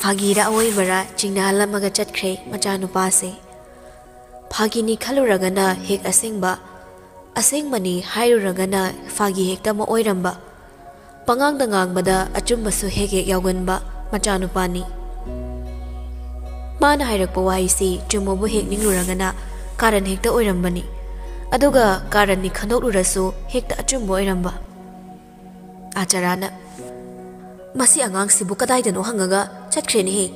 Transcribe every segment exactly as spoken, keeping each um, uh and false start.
ꯐꯥꯒꯤꯔ ꯑꯋꯣꯏꯕꯔ ꯆꯤꯡꯅꯍꯜꯂꯝꯃꯒ ꯆꯠꯈ꯭ꯔꯦ ꯃꯆꯥꯅꯨꯄꯥꯁꯦ꯫ ꯐꯥꯒꯤꯅꯤ ꯈꯜꯂꯨꯔꯒꯅ ꯍꯦꯛ ꯑꯁꯦꯡꯕ, ꯑꯁꯦꯡꯕꯅꯤ ꯍꯥꯏꯔꯨꯔꯒꯅ ꯐꯥꯒꯤ ꯍꯦꯛꯇ ꯑꯃ ꯑꯣꯏꯔꯝꯕ, ꯄꯉꯥꯡꯗ ꯉꯥꯡꯕꯗ ꯑꯆꯨꯝꯕꯁꯨ ꯍꯦꯛ ꯍꯦꯛ ꯌꯥꯎꯒꯟꯕ ꯃꯆꯥꯅꯨꯄꯥꯅꯤ꯫ ꯃꯥꯅ ꯍꯥꯏꯔꯛꯄ ꯋꯥꯍꯩꯁꯤ ꯆꯨꯝꯃꯕꯨ ꯍꯦꯛ ꯅꯤꯡꯂꯨꯔꯒꯅ ꯀꯥꯔꯟ ꯍꯦꯛꯇ ꯑꯣꯏꯔꯝꯕꯅꯤ꯫ ꯑꯗꯨꯒ ꯀꯥꯔꯟꯅꯤ ꯈꯟꯗꯣꯛꯂꯨꯔꯁꯨ ꯍꯦꯛꯇ ꯑꯆꯨꯝꯕ ꯑꯣꯏꯔꯝꯕ꯫ ꯑꯥꯆꯥꯔꯥꯅ, "ꯃꯁꯤ ꯑꯉꯥꯡꯁꯤꯕꯨ ꯀꯗꯥꯏꯗꯅꯣ ꯍꯪꯉꯒ ꯆꯠꯈ꯭ꯔꯦꯅꯦꯍꯦ꯫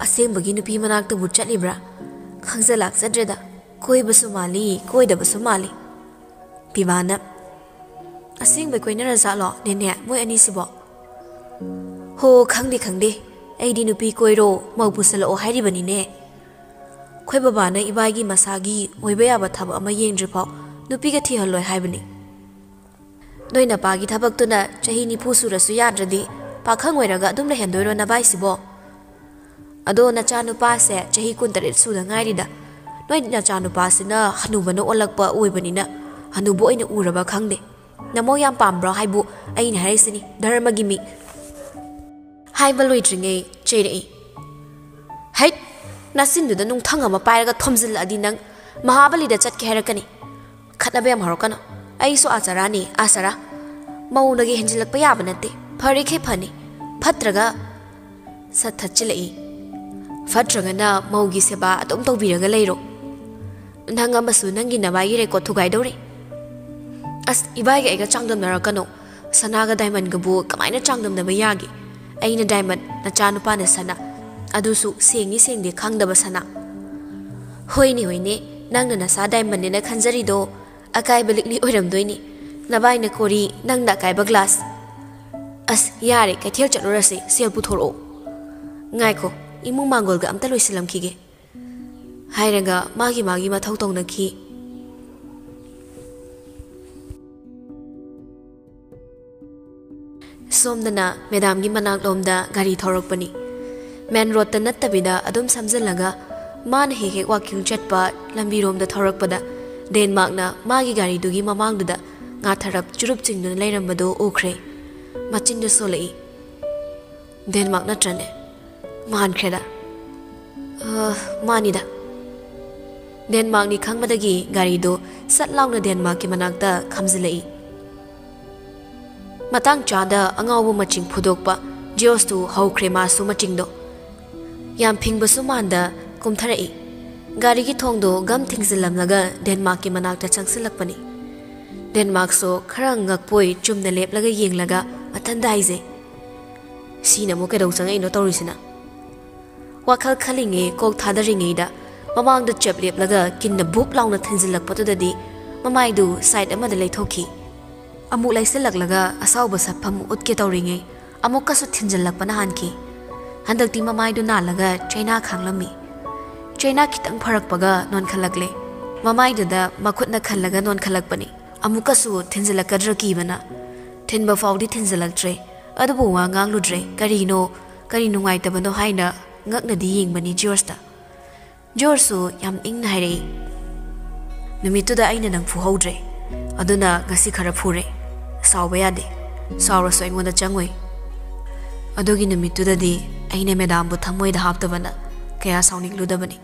ꯑꯁꯦꯡꯕꯒꯤ ꯅꯨꯄꯤ ꯃꯅꯥꯛꯇꯕꯨ ꯆꯠꯂꯤꯕ꯭ꯔꯥ? ꯈꯪꯖ ꯂꯥꯛꯆꯗ꯭ꯔꯦꯗ꯫ ꯀꯣꯏꯕꯁꯨ ꯃꯥꯜꯂꯤ, ꯀꯣꯏꯗꯕꯁꯨ ꯃꯥꯜꯂꯤ꯫" ꯄꯤꯕꯥꯅ, "ꯑꯁꯦꯡꯕꯩ ꯀꯣꯏꯅꯔꯖꯥꯠꯂꯣ ꯅꯦꯅꯦ, ꯃꯣꯏ ꯑꯅꯤꯁꯤꯕꯣ?" "ꯍꯣ, ꯈꯪꯗꯦ, ꯈꯪꯗꯦ꯫ ꯑꯩꯗꯤ ꯅꯨꯄꯤ ꯀꯣꯏꯔꯣ, ꯃꯧ ꯄꯨꯁꯜꯂꯛꯑꯣ ꯍꯥꯏꯔꯤꯕꯅꯤꯅꯦ꯫ ꯑꯩꯈꯣꯏ ꯕꯕꯥꯅ ꯏꯕꯥꯏꯒꯤ ꯃꯁꯥꯒꯤ ꯑꯣꯏꯕ ꯌꯥꯕ ꯊꯕꯛ ꯑꯃ ꯌꯦꯡꯗ꯭ꯔꯤꯐꯥꯎ ꯅꯨꯄꯤꯒ ꯊꯤꯍꯜꯂꯣꯏ ꯍꯥꯏꯕꯅꯤ꯫" "ꯅꯣꯏ ꯅꯄꯥꯒꯤ ꯊꯕꯛꯇꯨꯅ ꯆꯍꯤ ꯅꯤꯐꯨ ꯁꯨꯔꯁꯨ ꯌꯥꯗ꯭ꯔꯗꯤ ꯄꯥꯈꯪ ꯑꯣꯏꯔꯒ ꯑꯗꯨꯝ ꯂꯩꯍꯟꯗꯣꯏꯔꯣ ꯅꯕꯥꯏꯁꯤꯕꯣ? ꯑꯗꯣ ꯅꯆꯥꯅꯨꯄꯥꯁꯦ ꯆꯍꯤ ꯀꯨꯟꯇꯔꯦꯠ ꯁꯨꯗ ꯉꯥꯏꯔꯤꯗ꯫ ꯅꯣꯏ ꯅꯆꯥꯅꯨꯄꯥꯁꯤꯅ ꯍꯅꯨꯕꯅ ꯑꯣꯜꯂꯛꯄ ꯑꯣꯏꯕꯅꯤꯅ ꯍꯅꯨꯕ ꯑꯣꯏꯅ ꯎꯔꯕ ꯈꯪꯗꯦ꯫ ꯅꯃꯧ ꯌꯥꯝ ꯄꯥꯝꯕ꯭ꯔꯣ ꯍꯥꯏꯕꯨ? ꯑꯩꯅ ꯍꯥꯏꯔꯤꯁꯤꯅꯤ, ꯙꯔꯃꯒꯤ ꯃꯤ꯫" ꯍꯥꯏꯕ ꯂꯣꯏꯗ꯭ꯔꯤꯉꯩ ꯆꯩꯔꯛꯏ꯫ "ꯍꯩꯠ! ꯅꯆꯤꯟꯗꯨꯗ ꯅꯨꯡꯊꯪ ꯑꯃ ꯄꯥꯏꯔꯒ ꯊꯣꯝꯖꯤꯜꯂꯛꯑꯗꯤ ꯅꯪ ꯃꯍꯥꯕꯂꯤꯗ ꯆꯠꯀꯦ ꯍꯥꯏꯔꯛꯀꯅꯤ꯫ ꯈꯠꯅꯕ ꯌꯥꯝ ꯍꯧꯔꯛꯀꯅꯨ꯫ ꯑꯩꯁꯨ ꯑꯥꯆꯥꯔꯥꯅꯤ, ꯑꯥꯆꯥꯔꯥ꯫ ꯃꯧꯅꯒ ꯍꯦꯟꯖꯤꯜꯂꯛꯄ ꯌꯥꯕ ꯅꯠꯇꯦ꯫ ꯐꯔꯤꯈꯩ ꯐꯅꯤ꯫ ꯐꯠꯇ꯭ꯔꯒ ꯁꯠ ꯊꯠꯆꯤꯜꯂꯛꯏ꯫ ꯐꯠꯇ꯭ꯔꯒꯅ ꯃꯧꯒꯤ ꯁꯦꯕꯥ ꯑꯗꯨꯝ ꯇꯧꯕꯤꯔꯒ ꯂꯩꯔꯣ꯫ ꯅꯪ ꯑꯃꯁꯨ ꯅꯪꯒꯤ ꯅꯕꯥꯏꯒꯤ ꯔꯦꯀꯣꯔꯠ ꯊꯨꯒꯥꯏꯗꯧꯔꯦ꯫" "ꯑꯁ, ꯏꯕꯥꯏꯒ ꯑꯩꯒ ꯆꯥꯡꯗꯝꯅꯔꯛꯀꯅꯣ꯫ ꯁꯅꯥꯒ ꯗꯥꯏꯃꯟꯒꯕꯨ ꯀꯃꯥꯏꯅ ꯆꯥꯡꯗꯝꯅꯕ ꯌꯥꯒꯦ? ꯑꯩꯅ ꯗꯥꯏꯃꯟ, ꯅꯆꯥꯅꯨꯄꯥꯅ ꯁꯅꯥ꯫ ꯑꯗꯨꯁꯨ ꯁꯦꯡꯉꯤ ꯁꯦꯡꯗꯦ ꯈꯪꯗꯕ ꯁꯅꯥ꯫" "ꯍꯣꯏꯅꯦ, ꯍꯣꯏꯅꯦ, ꯅꯪꯅ ꯅꯁꯥ ꯗꯥꯏꯃꯟꯅꯦꯅ ꯈꯟꯖꯔꯤꯗꯣ ꯑꯀꯥꯏꯕ ꯂꯤꯛꯂꯤ ꯑꯣꯏꯔꯝꯗꯣꯏꯅꯤ꯫ ꯅꯕꯥꯏꯅ ꯀꯣꯔꯤ, ꯅꯪꯅ ꯑꯀꯥꯏꯕ ꯒ꯭ꯂꯥꯁ꯫ ꯑꯁ, ꯌꯥꯔꯦ, ꯀꯩꯊꯦꯜ ꯆꯠꯂꯨꯔꯁꯤ, ꯁꯦꯜ ꯄꯨꯊꯣꯔꯛꯑꯣ꯫" "ꯉꯥꯏꯈꯣ, ꯏꯃꯨꯡ ꯃꯥꯡꯒꯣꯜꯒ ꯑꯝꯇ ꯂꯣꯏꯁꯤꯜꯂꯝꯈꯤꯒꯦ꯫" ꯍꯥꯏꯔꯒ ꯃꯥꯒꯤ ꯃꯥꯒꯤ ꯃꯊꯧ ꯇꯧꯅꯈꯤ꯫ ꯁꯣꯝꯗꯅ ꯃꯦꯗꯥꯝꯒꯤ ꯃꯅꯥꯛꯂꯣꯝꯗ ꯒꯥꯔꯤ ꯊꯧꯔꯛꯄꯅꯤ꯫ ꯃꯦꯟ ꯔꯣꯗꯇ ꯅꯠꯇꯕꯤꯗ ꯑꯗꯨꯝ ꯁꯝꯖꯤꯜꯂꯒ ꯃꯥꯅ ꯍꯦꯛ ꯍꯦꯛ ꯋꯥꯀꯤꯡ ꯆꯠꯄ ꯂꯝꯕꯤꯔꯣꯝꯗ ꯊꯧꯔꯛꯄꯗ ꯗꯦꯟꯃꯥꯔꯛꯅ ꯃꯥꯒꯤ ꯒꯥꯔꯤꯗꯨꯒꯤ ꯃꯃꯥꯡꯗꯨꯗ ꯉꯥꯊꯔꯞ ꯆꯨꯔꯨꯞ ꯆꯤꯡꯗꯨꯅ ꯂꯩꯔꯝꯕꯗꯨ ꯎꯈ꯭ꯔꯦ꯫ ꯃꯆꯤꯟꯗ ꯁꯣꯜꯂꯛꯏ꯫ "ꯗꯦꯟꯃꯥꯔꯛ ꯅꯠꯇ꯭ꯔꯅꯦ?" ꯃꯥꯟꯈ꯭ꯔꯦꯗ꯫ ꯑ, ꯃꯥꯅꯤꯗ꯫ ꯗꯦꯟꯃꯥꯔꯛꯅꯤ ꯈꯪꯕꯗꯒꯤ ꯒꯥꯔꯤꯗꯨ ꯁꯠ ꯂꯥꯎꯅ ꯗꯦꯟꯃꯥꯔꯛꯀꯤ ꯃꯅꯥꯛꯇ ꯈꯥꯝꯖꯤꯜꯂꯛꯏ꯫ ꯃꯇꯥꯡ ꯆꯥꯗ ꯑꯉꯥꯎꯕ ꯃꯆꯤꯡ ꯐꯨꯗꯣꯛꯄ ꯖꯤꯑꯣꯁꯇꯨ ꯍꯧꯈ꯭ꯔꯦ ꯃꯥꯁꯨ ꯃꯆꯤꯡꯗꯣ꯫ ꯌꯥꯝ ꯐꯤꯡꯕꯁꯨ ꯃꯥꯟꯗ ꯀꯨꯝꯊꯔꯛꯏ꯫ ꯒꯥꯔꯤꯒꯤ ꯊꯣꯡꯗꯣ ꯒꯝ ꯊꯤꯡꯖꯤꯜꯂꯝꯂꯒ ꯗꯦꯟꯃꯥꯔꯛꯀꯤ ꯃꯅꯥꯛꯇ ꯆꯪꯁꯤꯜꯂꯛꯄꯅꯤ꯫ ꯗꯦꯟꯃꯥꯔꯛꯁꯨ ꯈꯔ ꯉꯛꯄꯣꯏ ꯆꯨꯝꯅ ꯂꯦꯞꯂꯒ ꯌꯦꯡꯂꯒ ꯃꯊꯟꯗ ꯍꯥꯏꯖꯩ, "ꯁꯤꯅ ꯑꯃꯨꯛ ꯀꯩꯗꯧ ꯆꯪꯉꯛꯏꯅꯣ ꯇꯧꯔꯤꯁꯤꯅ?" ꯋꯥꯈꯜ ꯈꯜꯂꯤꯉꯩ ꯀꯣꯛ ꯊꯥꯗꯔꯤꯉꯩꯗ ꯃꯃꯥꯡꯗ ꯆꯞ ꯂꯦꯞꯂꯒ ꯀꯤꯟꯅ ꯕꯨꯞ ꯂꯥꯎꯅ ꯊꯤꯟꯖꯤꯜꯂꯛꯄꯗꯨꯗꯗꯤ ꯃꯃꯥꯏꯗꯨ ꯁꯥꯏꯠ ꯑꯃꯗ ꯂꯩꯊꯣꯛꯈꯤ꯫ ꯑꯃꯨꯛ ꯂꯩꯁꯤꯜꯂꯛꯂꯒ ꯑꯁꯥꯎꯕ ꯁꯛꯐꯝ ꯎꯠꯀꯦ ꯇꯧꯔꯤꯉꯩ ꯑꯃꯨꯛꯀꯁꯨ ꯊꯤꯟꯖꯤꯜꯂꯛꯄꯅ ꯍꯥꯟꯈꯤ꯫ ꯍꯟꯗꯛꯇꯤ ꯃꯃꯥꯏꯗꯨ ꯅꯥꯜꯂꯒ ꯆꯩꯅꯥ ꯈꯥꯡꯂꯝꯃꯤ꯫ ꯆꯩꯅꯥ ꯈꯤꯇꯪ ꯐꯔꯛꯄꯒ ꯅꯣꯟꯈꯠꯂꯛꯂꯦ꯫ ꯃꯃꯥꯏꯗꯨꯗ ꯃꯈꯨꯠꯅ ꯈꯜꯂꯒ ꯅꯣꯟꯈꯠꯂꯛꯄꯅꯤ꯫ ꯑꯃꯨꯛꯀꯁꯨ ꯊꯤꯟꯖꯤꯜꯂꯛꯀꯗ꯭ꯔꯥ ꯀꯤꯕꯅ꯫ ꯊꯤꯟꯕ ꯐꯥꯎꯗꯤ ꯊꯤꯟꯖꯤꯜꯂꯛꯇ꯭ꯔꯦ꯫ ꯑꯗꯨꯕꯨ ꯋꯥ ꯉꯥꯡꯂꯨꯗ꯭ꯔꯦ꯫ ꯀꯔꯤꯅꯣ, ꯀꯔꯤ ꯅꯨꯡꯉꯥꯏꯇꯕꯅꯣ ꯍꯥꯏꯅ ꯉꯛꯅꯗꯤ ꯌꯦꯡꯕꯅꯤ ꯖꯣꯔꯖꯇ꯫ ꯖꯣꯔꯖꯁꯨ ꯌꯥꯝ ꯏꯪꯅ ꯍꯥꯏꯔꯛꯏ, "ꯅꯨꯃꯤꯠꯇꯨꯗ ꯑꯩꯅ ꯅꯪ ꯐꯨꯍꯧꯗ꯭ꯔꯦ, ꯑꯗꯨꯅ ꯉꯁꯤ ꯈꯔ ꯐꯨꯔꯦ꯫ ꯁꯥꯎꯕ ꯌꯥꯗꯦ꯫ ꯁꯥꯎꯔꯁꯨ ꯑꯩꯉꯣꯟꯗ ꯆꯪꯉꯣꯏ꯫ ꯑꯗꯨꯒꯤ ꯅꯨꯃꯤꯠꯇꯨꯗꯗꯤ ꯑꯩꯅ ꯃꯦꯗꯥꯝꯕꯨ ꯊꯃꯣꯏꯗ ꯍꯥꯞꯇꯕꯅ ꯀꯌꯥ ꯁꯥꯎꯅꯤꯡꯂꯨꯗꯕꯅꯤ꯫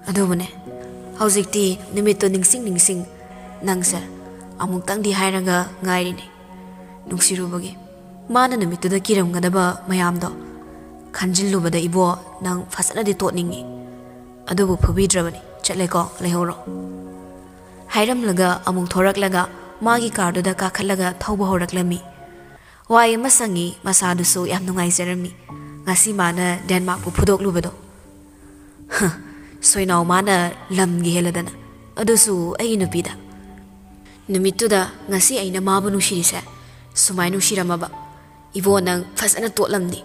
ꯑꯗꯨꯕꯨꯅꯦ, ꯍꯧꯖꯤꯛꯇꯤ ꯅꯨꯃꯤꯠꯇꯣ ꯅꯤꯡꯁꯤꯡ ꯅꯤꯡꯁꯤꯡ ꯅꯪꯁꯦ ꯑꯃꯨꯛꯇꯪꯗꯤ ꯍꯥꯏꯔꯒ ꯉꯥꯏꯔꯤꯅꯦ, ꯅꯨꯡꯁꯤꯔꯨꯕꯒꯤ꯫ ꯃꯥꯅ ꯅꯨꯃꯤꯠꯇꯨꯗ ꯀꯤꯔꯝꯒꯗꯕ ꯃꯌꯥꯝꯗꯣ ꯈꯟꯖꯤꯜꯂꯨꯕꯗ ꯏꯕꯣ, ꯅꯪ ꯐꯖꯅꯗꯤ ꯇꯣꯠꯅꯤꯡꯉꯤ꯫ ꯑꯗꯨꯕꯨ ꯐꯨꯕꯤꯗ꯭ꯔꯕꯅꯤ꯫ ꯆꯠꯂꯦꯀꯣ, ꯂꯩꯍꯧꯔꯣ꯫" ꯍꯥꯏꯔꯝꯂꯒ ꯑꯃꯨꯛ ꯊꯣꯔꯛꯂꯒ ꯃꯥꯒꯤ ꯀꯥꯔꯗꯨꯗ ꯀꯥꯈꯠꯂꯒ ꯊꯧꯕ ꯍꯧꯔꯛꯂꯝꯃꯤ꯫ ꯋꯥꯏ ꯑꯃ ꯁꯪꯉꯤ, ꯃꯁꯥꯗꯨꯁꯨ ꯌꯥꯝ ꯅꯨꯡꯉꯥꯏꯖꯔꯝꯃꯤ꯫ ꯉꯁꯤ ꯃꯥꯅ ꯗꯦꯟꯃꯥꯔꯛꯄꯨ ꯐꯨꯗꯣꯛꯂꯨꯕꯗꯣ꯫ ꯍ, ꯁꯣꯏꯅꯥꯎ ꯃꯥꯅ ꯂꯝꯒꯤ ꯍꯦꯜꯂꯗꯅ, ꯑꯗꯨꯁꯨ ꯑꯩꯒꯤ ꯅꯨꯄꯤꯗ꯫ ꯅꯨꯃꯤꯠꯇꯨꯗ ꯉꯁꯤ ꯑꯩꯅ ꯃꯥꯕꯨ ꯅꯨꯡꯁꯤꯔꯤꯁꯦ ꯁꯨꯃꯥꯏ ꯅꯨꯡꯁꯤꯔꯝꯃꯕ ꯏꯕꯣ, ꯅꯪ ꯐꯖꯅ ꯇꯣꯠꯂꯝꯅꯤ꯫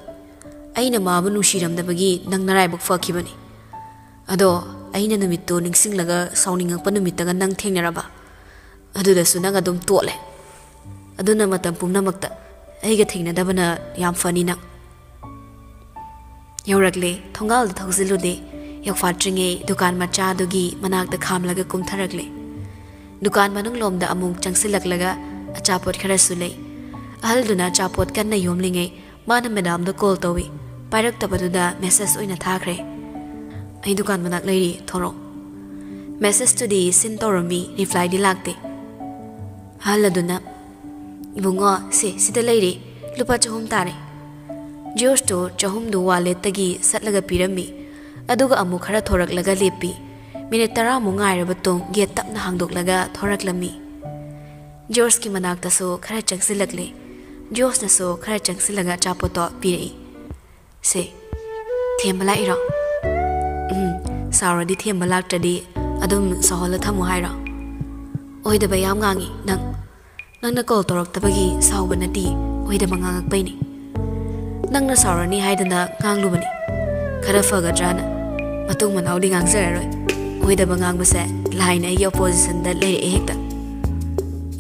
ꯑꯩꯅ ꯃꯥꯕꯨ ꯅꯨꯡꯁꯤꯔꯝꯗꯕꯒꯤ ꯅꯪ ꯅꯔꯥꯏꯕꯛ ꯐꯈꯤꯕꯅꯤ꯫ ꯑꯗꯣ ꯑꯩꯅ ꯅꯨꯃꯤꯠꯇꯨ ꯅꯤꯡꯁꯤꯡꯂꯒ ꯁꯥꯎꯅꯤꯡꯉꯛꯄ ꯅꯨꯃꯤꯠꯇꯒ ꯅꯪ ꯊꯦꯡꯅꯔꯕ? ꯑꯗꯨꯗꯁꯨ ꯅꯪ ꯑꯗꯨꯝ ꯇꯣꯠꯂꯦ꯫ ꯑꯗꯨꯅ ꯃꯇꯝ ꯄꯨꯝꯅꯃꯛꯇ ꯑꯩꯒ ꯊꯦꯡꯅꯗꯕꯅ ꯌꯥꯝ ꯐꯅꯤ ꯅꯪ꯫ ꯌꯧꯔꯛꯂꯦ꯫ ꯊꯣꯡꯒꯥꯜꯗ ꯊꯧꯖꯤꯜꯂꯨꯗꯦ꯫ ꯌꯧꯐꯥꯠꯇ꯭ꯔꯤꯉꯩ ꯗꯨꯀꯥꯟ ꯃꯆꯥ ꯑꯗꯨꯒꯤ ꯃꯅꯥꯛꯇ ꯈꯥꯝꯂꯒ ꯀꯨꯝꯊꯔꯛꯂꯦ꯫ ꯗꯨꯀꯥꯟ ꯃꯅꯨꯡꯂꯣꯝꯗ ꯑꯃꯨꯛ ꯆꯪꯁꯤꯜꯂꯛꯂꯒ ꯑꯆꯥꯄꯣꯠ ꯈꯔꯁꯨ ꯂꯩ꯫ ꯑꯍꯜꯗꯨꯅ ꯑꯆꯥꯄꯣꯠ ꯀꯟꯅ ꯌꯣꯝꯂꯤꯉꯩ ꯃꯥꯅ ꯃꯦꯗꯥꯝꯗ ꯀꯣꯜ ꯇꯧꯏ꯫ ꯄꯥꯏꯔꯛꯇꯕꯗꯨꯗ ꯃꯦꯁꯦꯖ ꯑꯣꯏꯅ ꯊꯥꯈ꯭ꯔꯦ꯫ "ꯑꯩ ꯗꯨꯀꯥꯟ ꯃꯅꯥꯛ ꯂꯩꯔꯤ, ꯊꯣꯔꯛꯑꯣ꯫" ꯃꯦꯁꯦꯖꯇꯨꯗꯤ ꯁꯤꯟ ꯇꯧꯔꯝꯃꯤ, ꯔꯤꯄ꯭ꯂꯥꯏꯗꯤ ꯂꯥꯛꯇꯦ꯫ ꯑꯍꯜ ꯑꯗꯨꯅ, "ꯏꯕꯨꯡꯉꯣ, ꯁꯦ, ꯁꯤꯗ ꯂꯩꯔꯦ, ꯂꯨꯄꯥ ꯆꯍꯨꯝ ꯇꯥꯔꯦ꯫" ꯖꯣꯔꯖꯇꯨ ꯆꯍꯨꯝꯗꯨ ꯋꯥꯂꯦꯠꯇꯒꯤ ꯁꯠꯂꯒ ꯄꯤꯔꯝꯃꯤ꯫ ꯑꯗꯨꯒ ꯑꯃꯨꯛ ꯈꯔ ꯊꯣꯔꯛꯂꯒ ꯂꯦꯞꯄꯤ꯫ ꯃꯤꯅꯤꯠ ꯇꯔꯥꯃꯨꯛ ꯉꯥꯏꯔꯕ ꯇꯨꯡ ꯒꯦꯠ ꯇꯞꯅ ꯍꯥꯡꯗꯣꯛꯂꯒ ꯊꯣꯔꯛꯂꯝꯃꯤ꯫ ꯖꯣꯔꯖꯀꯤ ꯃꯅꯥꯛꯇꯁꯨ ꯈꯔ ꯆꯪꯁꯤꯜꯂꯛꯂꯦ꯫ ꯖꯣꯔꯖꯅꯁꯨ ꯈꯔ ꯆꯪꯁꯤꯜꯂꯒ ꯑꯆꯥꯄꯣꯠꯇꯣ ꯄꯤꯔꯛꯏ꯫ "ꯁꯦ, ꯊꯦꯝꯕ ꯂꯥꯛꯏꯔꯣ?" "ꯎꯝ, ꯁꯥꯎꯔꯗꯤ ꯊꯦꯝꯕ ꯂꯥꯛꯇ꯭ꯔꯗꯤ ꯑꯗꯨꯝ ꯁꯥꯎꯍꯜꯂ ꯊꯝꯃꯣ ꯍꯥꯏꯔꯣ?" "ꯑꯣꯏꯗꯕ ꯌꯥꯝ ꯉꯥꯡꯉꯤ ꯅꯪ꯫ ꯅꯪꯅ ꯀꯣꯜ ꯇꯧꯔꯛꯇꯕꯒꯤ ꯁꯥꯎꯕ ꯅꯠꯇꯦ, ꯑꯣꯏꯗꯕ ꯉꯥꯡꯉꯛꯄꯩꯅꯤ꯫ ꯅꯪꯅ ꯁꯥꯎꯔꯅꯤ ꯍꯥꯏꯗꯅ ꯉꯥꯡꯂꯨꯕꯅꯤ꯫ ꯈꯔ ꯐꯒꯗ꯭ꯔꯥꯅ꯫ ꯃꯇꯨꯡ ꯃꯅꯥꯎꯗꯤ ꯉꯥꯡꯖꯔꯔꯣꯏ꯫ ꯑꯣꯏꯗꯕ ꯉꯥꯡꯕꯁꯦ ꯂꯥꯏꯅ ꯑꯩꯒꯤ ꯑꯣꯄꯣꯖꯤꯁꯟꯗ ꯂꯩꯔꯛꯑꯦ ꯍꯦꯛꯇ꯫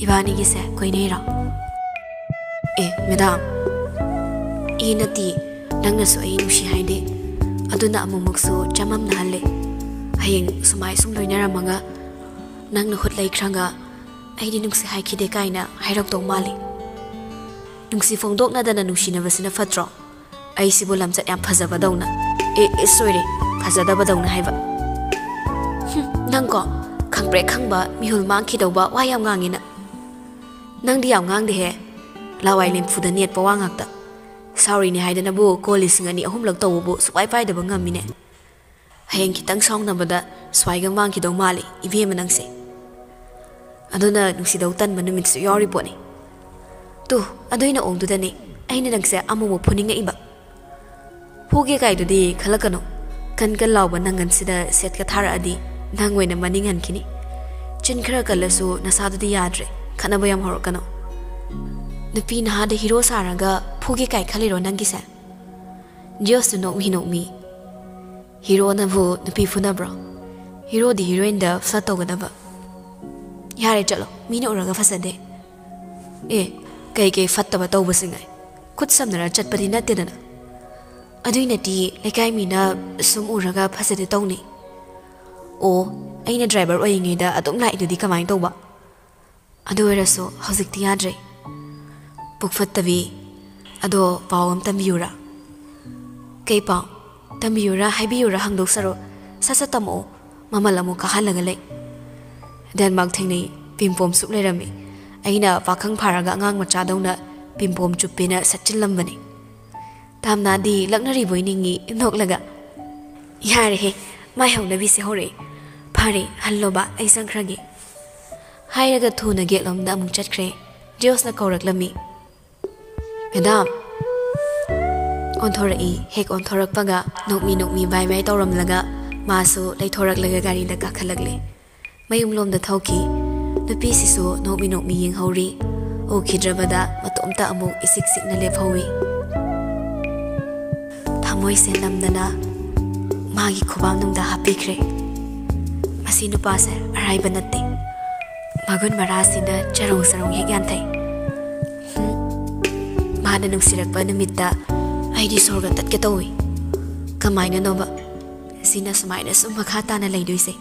ꯏꯕꯥꯅꯤꯒꯤꯁꯦ ꯀꯣꯏꯅꯩꯔꯣ?" "ꯑꯦ, ꯃꯦꯗꯥꯝ, ꯑꯦ ꯅꯠꯇꯦ, ꯅꯪꯅꯁꯨ ꯑꯩ ꯅꯨꯡꯁꯤ ꯍꯥꯏꯗꯦ꯫ ꯑꯗꯨꯅ ꯑꯃꯨꯛꯃꯨꯛꯁꯨ ꯆꯃꯝꯅꯍꯜꯂꯦ꯫ ꯍꯌꯦꯡ ꯁꯨꯃꯥꯏ ꯁꯨꯝ ꯂꯣꯏꯅꯔꯝꯃꯒ ꯅꯪꯅ ꯍꯨꯠ ꯂꯩꯈ꯭ꯔꯒ ꯑꯩꯗꯤ ꯅꯨꯡꯁꯤ ꯍꯥꯏꯈꯤꯗꯦ ꯀꯥꯏꯅ ꯍꯥꯏꯔꯛꯇꯧ ꯃꯥꯜꯂꯤ꯫ ꯅꯨꯡꯁꯤ ꯐꯣꯡꯗꯣꯛꯅꯗꯅ ꯅꯨꯡꯁꯤꯅꯕꯁꯤꯅ ꯐꯠꯇ꯭ꯔꯣ? ꯑꯩꯁꯤꯕꯨ ꯂꯝꯆꯠ ꯌꯥꯝ ꯐꯖꯕꯗꯧꯅ, ꯑꯦ, ꯑꯦ, ꯁꯣꯏꯔꯦ, ꯐꯖꯗꯕꯗꯧꯅ ꯍꯥꯏꯕ꯫ ꯍꯨꯝ, ꯅꯪꯀꯣ, ꯈꯪꯄ꯭ꯔꯦꯛ ꯈꯪꯕ, ꯃꯤꯍꯨꯜ ꯃꯥꯡꯈꯤꯗꯧꯕ ꯋꯥ ꯌꯥꯝ ꯉꯥꯡꯉꯤ ꯅꯪ꯫ ꯅꯪꯗꯤ ꯌꯥꯝ ꯉꯥꯡꯗꯦꯍꯦ꯫ ꯂꯋꯥꯏ ꯂꯦꯝꯐꯨꯗ ꯅꯦꯠꯄ ꯋꯥ ꯉꯥꯛꯇ꯫ ꯁꯥꯎꯔꯤꯅꯦ ꯍꯥꯏꯗꯅꯕꯨ ꯀꯣꯜ ꯂꯤꯁꯤꯡ ꯑꯅꯤ ꯑꯍꯨꯝꯂꯛ ꯇꯧꯕꯕꯨ ꯁꯨꯛꯄꯥꯏ ꯄꯥꯏꯗꯕ ꯉꯝꯃꯤꯅꯦ꯫ ꯍꯌꯦꯡ ꯈꯤꯇꯪ ꯁꯥꯎꯅꯕꯗ ꯁ꯭ꯋꯥꯏꯒ ꯃꯥꯡꯈꯤꯗꯧ ꯃꯥꯜꯂꯤ, ꯏꯕꯦꯝꯃ ꯅꯪꯁꯦ꯫ ꯑꯗꯨꯅ ꯅꯨꯡꯁꯤꯗꯧ ꯇꯟꯕ ꯅꯨꯃꯤꯠꯁꯨ ꯌꯥꯎꯔꯤ ꯄꯣꯠꯅꯤ꯫ ꯇꯨ, ꯑꯗꯨꯏ ꯅꯑꯣꯡꯗꯨꯗꯅꯤ ꯑꯩꯅ ꯅꯪꯁꯦ ꯑꯃꯨꯛꯃꯨꯛ ꯐꯨꯅꯤꯡꯉꯛꯏꯕ꯫ ꯐꯨꯒꯦ ꯀꯥꯏꯗꯨꯗꯤ ꯈꯜꯂꯛꯀꯅꯨ꯫ ꯀꯟ ꯀꯟ ꯂꯥꯎꯕ ꯅꯪꯒꯟꯁꯤꯗ ꯁꯦꯠꯀ ꯊꯥꯔꯛꯑꯗꯤ ꯅꯪ ꯑꯣꯏꯅ ꯃꯅꯤꯡ ꯍꯟꯈꯤꯅꯤ꯫ ꯆꯤꯟ ꯈꯔ ꯀꯜꯂꯁꯨ ꯅꯁꯥꯗꯨꯗꯤ ꯌꯥꯗ꯭ꯔꯦ, ꯈꯠꯅꯕ ꯌꯥꯝ ꯍꯧꯔꯛꯀꯅꯨ꯫ ꯅꯨꯄꯤ ꯅꯍꯥꯗ ꯍꯤꯔꯣ ꯁꯥꯔꯒ ꯐꯨꯒꯦ ꯀꯥꯏ ꯈꯜꯂꯤꯔꯣ ꯅꯪꯒꯤꯁꯦ? ꯖꯣꯁꯇꯨ ꯅꯣꯛꯃꯤ ꯅꯣꯛꯃꯤ꯫ ꯍꯤꯔꯣꯅꯕꯨ ꯅꯨꯄꯤ ꯐꯨꯅꯕ꯭ꯔꯣ? ꯍꯤꯔꯣꯗꯤ ꯍꯤꯔꯣꯏꯟꯗ ꯐ꯭ꯂꯠ ꯇꯧꯒꯗꯕ꯫ ꯌꯥꯔꯦ, ꯆꯠꯂꯣ, ꯃꯤꯅ ꯎꯔꯒ ꯐꯖꯗꯦ꯫ ꯑꯦ, ꯀꯩꯀꯩ ꯐꯠꯇꯕ ꯇꯧꯕꯁꯤꯡ ꯑꯩ ꯈꯨꯠ ꯁꯝꯅꯔ ꯆꯠꯄꯗꯤ ꯅꯠꯇꯦꯗꯅ꯫ ꯑꯗꯨꯏ ꯅꯠꯇꯤꯌꯦ, ꯂꯩꯀꯥꯏ ꯃꯤꯅ ꯁꯨꯝ ꯎꯔꯒ ꯐꯖꯗꯦ ꯇꯧꯅꯩ꯫ ꯑꯣ, ꯑꯩꯅ ꯗ꯭ꯔꯥꯏꯚꯔ ꯑꯣꯏꯔꯤꯉꯩꯗ ꯑꯗꯨꯝ ꯂꯥꯛꯏꯗꯨꯗꯤ ꯀꯃꯥꯏꯅ ꯇꯧꯕ? ꯑꯗꯨ ꯑꯣꯏꯔꯁꯨ ꯍꯧꯖꯤꯛꯇꯤ ꯌꯥꯗ꯭ꯔꯦ꯫ ꯄꯨꯛ ꯐꯠꯇꯕꯤ, ꯑꯗꯣ ꯄꯥꯎ ꯑꯃ ꯇꯝꯕꯤꯌꯨꯔꯥ? "ꯀꯩ ꯄꯥꯎ? ꯇꯝꯕꯤꯌꯨꯔꯥ, ꯍꯥꯏꯕꯤꯌꯨꯔꯥ ꯍꯪꯗꯣꯛꯆꯔꯣ꯫ ꯁꯠ ꯁꯠ ꯇꯝꯃꯛꯑꯣ꯫ ꯃꯃꯜ ꯑꯃꯨꯛ ꯀꯥꯍꯜꯂꯒ ꯂꯩ꯫ ꯗꯦꯟꯃꯥꯔꯛ ꯊꯦꯡꯅꯩ, ꯄꯤꯝꯄꯣꯝ ꯁꯨꯞ ꯂꯩꯔꯝꯃꯤ꯫ ꯑꯩꯅ ꯄꯥꯈꯪ ꯐꯥꯔꯒ ꯑꯉꯥꯡ ꯃꯆꯥꯗꯧꯅ ꯄꯤꯝꯄꯣꯝ ꯆꯨꯞꯄꯦꯅ ꯁꯠꯆꯤꯜꯂꯝꯕꯅꯤ꯫" ꯇꯥꯝꯅꯥꯗꯤ ꯂꯛꯅꯔꯤꯕꯣꯏ ꯅꯤꯡꯉꯤ ꯅꯣꯛꯂꯒ꯫ "ꯌꯥꯔꯦꯍꯦ, ꯃꯥꯏ ꯍꯧꯅꯕꯤꯁꯦ ꯍꯧꯔꯛꯑꯦ꯫ ꯐꯔꯦ, ꯍꯜꯂꯣꯕ, ꯑꯩ ꯆꯪꯈ꯭ꯔꯒꯦ꯫" ꯍꯥꯏꯔꯒ ꯊꯨꯅ ꯒꯦꯠꯂꯣꯝꯗ ꯑꯃꯨꯛ ꯆꯠꯈ꯭ꯔꯦ꯫ ꯖꯤꯌꯣꯁꯅ ꯀꯧꯔꯛꯂꯝꯃꯤ꯫ "ꯃꯦꯗꯥꯝ!" ꯑꯣꯟꯊꯣꯔꯛꯏ꯫ ꯍꯦꯛ ꯑꯣꯟꯊꯣꯔꯛꯄꯒ ꯅꯣꯛꯃꯤ ꯅꯣꯛꯃꯤ ꯕꯥꯏ ꯕꯥꯏ ꯇꯧꯔꯝꯂꯒ ꯃꯥꯁꯨ ꯂꯩꯊꯣꯔꯛꯂꯒ ꯒꯥꯔꯤꯗ ꯀꯥꯈꯠꯂꯛꯂꯦ꯫ ꯃꯌꯨꯝꯂꯣꯝꯗ ꯊꯧꯈꯤ꯫ ꯅꯨꯄꯤꯁꯤꯁꯨ ꯅꯣꯛꯃꯤ ꯅꯣꯛꯃꯤ ꯌꯦꯡꯍꯧꯔꯤ꯫ ꯎꯈꯤꯗ꯭ꯔꯕꯗ ꯃꯇꯣꯝꯇ ꯑꯃꯨꯛ ꯏꯆꯤꯛ ꯆꯤꯛꯅ ꯂꯦꯞꯍꯧꯏ꯫ ꯊꯃꯣꯏꯁꯦ ꯅꯝꯗꯅ ꯃꯥꯒꯤ ꯈꯨꯕꯥꯛꯅꯨꯡꯗ ꯍꯥꯞꯄꯤꯈ꯭ꯔꯦ꯫ ꯃꯁꯤ ꯅꯨꯄꯥꯁꯦ ꯑꯔꯥꯏꯕ ꯅꯠꯇꯦ꯫ ꯃꯒꯨꯟ ꯃꯔꯥꯁꯤꯅ ꯆꯔꯣꯡ ꯆꯔꯣꯡ ꯍꯦꯛ ꯌꯥꯟꯊꯩ꯫ ꯍꯨꯝ, ꯃꯥꯅ ꯅꯨꯡꯁꯤꯔꯛꯄ ꯅꯨꯃꯤꯠꯇ ꯑꯩꯗꯤ ꯁꯣꯔꯒ ꯇꯠꯀꯦ ꯇꯧꯏ꯫ ꯀꯃꯥꯏꯅꯅꯣꯕ ꯁꯤꯅ ꯁꯨꯃꯥꯏꯅ ꯁꯨꯝ ꯃꯈꯥ ꯇꯥꯅ ꯂꯩꯗꯣꯏꯁꯦ?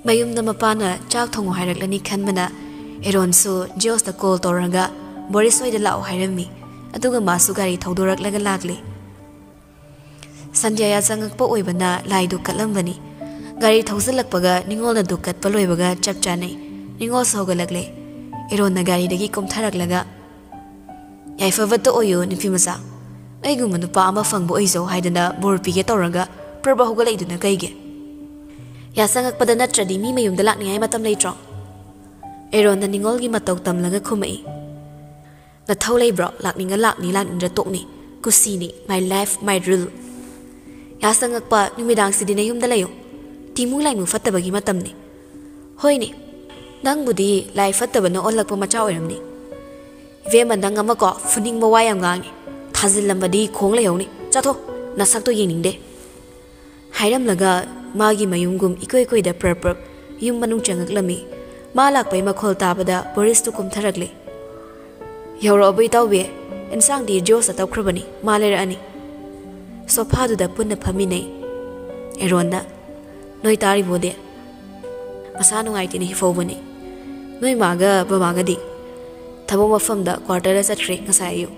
ꯃꯌꯨꯝꯗ ꯃꯄꯥꯅ ꯆꯥꯛ ꯊꯣꯡꯉꯨ ꯍꯥꯏꯔꯛꯂꯅꯤ ꯈꯟꯕꯅ ꯑꯦꯔꯣꯟꯁꯨ ꯖꯤꯌꯣꯁꯇ ꯀꯣꯜ ꯇꯧꯔꯒ ꯕꯣꯔꯤꯁ ꯍꯣꯏꯗ ꯂꯥꯛꯑꯣ ꯍꯥꯏꯔꯝꯃꯤ꯫ ꯑꯗꯨꯒ ꯃꯥꯁꯨ ꯒꯥꯔꯤ ꯊꯧꯗꯣꯔꯛꯂꯒ ꯂꯥꯛꯂꯦ꯫ ꯁꯟꯙ꯭ꯌꯥ ꯌꯥꯆꯪꯉꯛꯄ ꯑꯣꯏꯕꯅ ꯂꯥꯏꯗꯨ ꯀꯠꯂꯝꯕꯅꯤ꯫ ꯒꯥꯔꯤ ꯊꯧꯖꯤꯜꯂꯛꯄꯒ ꯅꯤꯉꯣꯜꯅ ꯗꯨꯛ ꯀꯠꯄ ꯂꯣꯏꯕꯒ ꯆꯞ ꯆꯥꯅꯩ꯫ ꯅꯤꯉꯣꯜꯁꯨ ꯍꯧꯒꯠꯂꯛꯂꯦ꯫ ꯑꯦꯔꯣꯟꯅ ꯒꯥꯔꯤꯗꯒꯤ ꯀꯨꯝꯊꯔꯛꯂꯒ, "ꯌꯥꯏꯐꯕꯇ ꯑꯣꯏꯌꯨ, ꯅꯨꯄꯤ ꯃꯆꯥ꯫ ꯑꯩꯒꯨꯝꯕ ꯅꯨꯄꯥ ꯑꯃ ꯐꯪꯕ ꯑꯣꯏꯖꯧ ꯍꯥꯏꯗꯅ ꯕꯣꯔ ꯄꯤꯒꯦ ꯇꯧꯔꯒ ꯄ꯭ꯔꯕ ꯍꯧꯒꯠꯂꯛꯏꯗꯨꯅ ꯀꯩꯒꯤ? ꯌꯥꯆꯪꯉꯛꯄꯗ ꯅꯠꯇ꯭ꯔꯗꯤ ꯃꯤ ꯃꯌꯨꯝꯗ ꯂꯥꯛꯅꯤꯡꯉꯥꯏ ꯃꯇꯝ ꯂꯩꯇ꯭ꯔꯣ?" ꯑꯦꯔꯣꯟꯅ ꯅꯤꯉꯣꯜꯒꯤ ꯃꯇꯧ ꯇꯝꯂꯒ ꯈꯨꯝꯃꯛꯏ꯫ "ꯅꯊꯧ ꯂꯩꯕ꯭ꯔꯣ? ꯂꯥꯛꯅꯤꯡꯉ ꯂꯥꯛꯅꯤ, ꯂꯥꯛꯅꯤꯡꯗ꯭ꯔ ꯇꯣꯛꯅꯤ꯫ ꯀꯨꯁꯤꯅꯤ, my life, my rule꯫ ꯌꯥꯆꯪꯉꯛꯄ ꯅꯨꯃꯤꯗꯥꯡꯁꯤꯗꯤ ꯅꯌꯨꯝꯗ ꯂꯩꯌꯨ꯫ ꯇꯤꯃꯨ ꯂꯥꯏꯃꯨ ꯐꯠꯇꯕꯒꯤ ꯃꯇꯝꯅꯤ꯫" "ꯍꯣꯏꯅꯦ, ꯅꯪꯕꯨꯗꯤ ꯂꯥꯏ ꯐꯠꯇꯕꯅ ꯑꯣꯜꯂꯛꯄ ꯃꯆꯥ ꯑꯣꯏꯔꯝꯅꯤ꯫" "ꯏꯕꯦꯝꯃ, ꯅꯪ ꯑꯃꯀꯣ ꯐꯨꯅꯤꯡꯕ ꯋꯥ ꯌꯥꯝ ꯉꯥꯡꯉꯤ꯫ ꯊꯥꯖꯤꯜꯂꯝꯕꯗꯤ ꯈꯣꯡ ꯂꯩꯍꯧꯅꯤ꯫ ꯆꯠꯊꯣ, ꯅꯁꯛꯇꯣ ꯌꯦꯡꯅꯤꯡꯗꯦ꯫" ꯍꯥꯏꯔꯝꯂꯒ ꯃꯥꯒꯤ ꯃꯌꯨꯝꯒꯨꯝ ꯏꯀꯣꯏ ꯀꯣꯏꯗ ꯄ꯭ꯔꯞ ꯄ꯭ꯔꯞ ꯌꯨꯝ ꯃꯅꯨꯡ ꯆꯪꯉꯛꯂꯝꯃꯤ꯫ ꯃꯥ ꯂꯥꯛꯄꯩ ꯃꯈꯣꯜ ꯇꯥꯕꯗ ꯕꯣꯔꯤꯁꯇꯨ ꯀꯨꯝꯊꯔꯛꯂꯦ꯫ "ꯌꯧꯔꯛꯑꯕꯣ ꯏꯇꯥꯎꯕꯤ? ꯏꯟꯁꯥꯡꯗꯤ ꯖꯤꯌꯣꯁꯇ ꯇꯞꯈ꯭ꯔꯕꯅꯤ, ꯃꯥ ꯂꯩꯔꯛꯑꯅꯤ꯫" ꯁꯣꯐꯥꯗꯨꯗ ꯄꯨꯟꯅ ꯐꯝꯃꯤꯟꯅꯩ꯫ ꯑꯦꯔꯣꯟꯅ, "ꯅꯣꯏ ꯇꯥꯔꯤꯕꯣꯗꯤ? ꯃꯁꯥ ꯅꯨꯡꯉꯥꯏꯇꯦꯅ ꯍꯤꯐꯧꯕꯅꯤ꯫ "ꯅꯣꯏ ꯃꯥꯒ ꯕꯕꯥꯒꯗꯤ?" "ꯊꯕꯛ ꯃꯐꯝꯗ ꯀ꯭ꯋꯥꯇꯔꯗ ꯆꯠꯈ꯭ꯔꯦ ꯉꯁꯥꯏ ꯑꯌꯨꯛ꯫"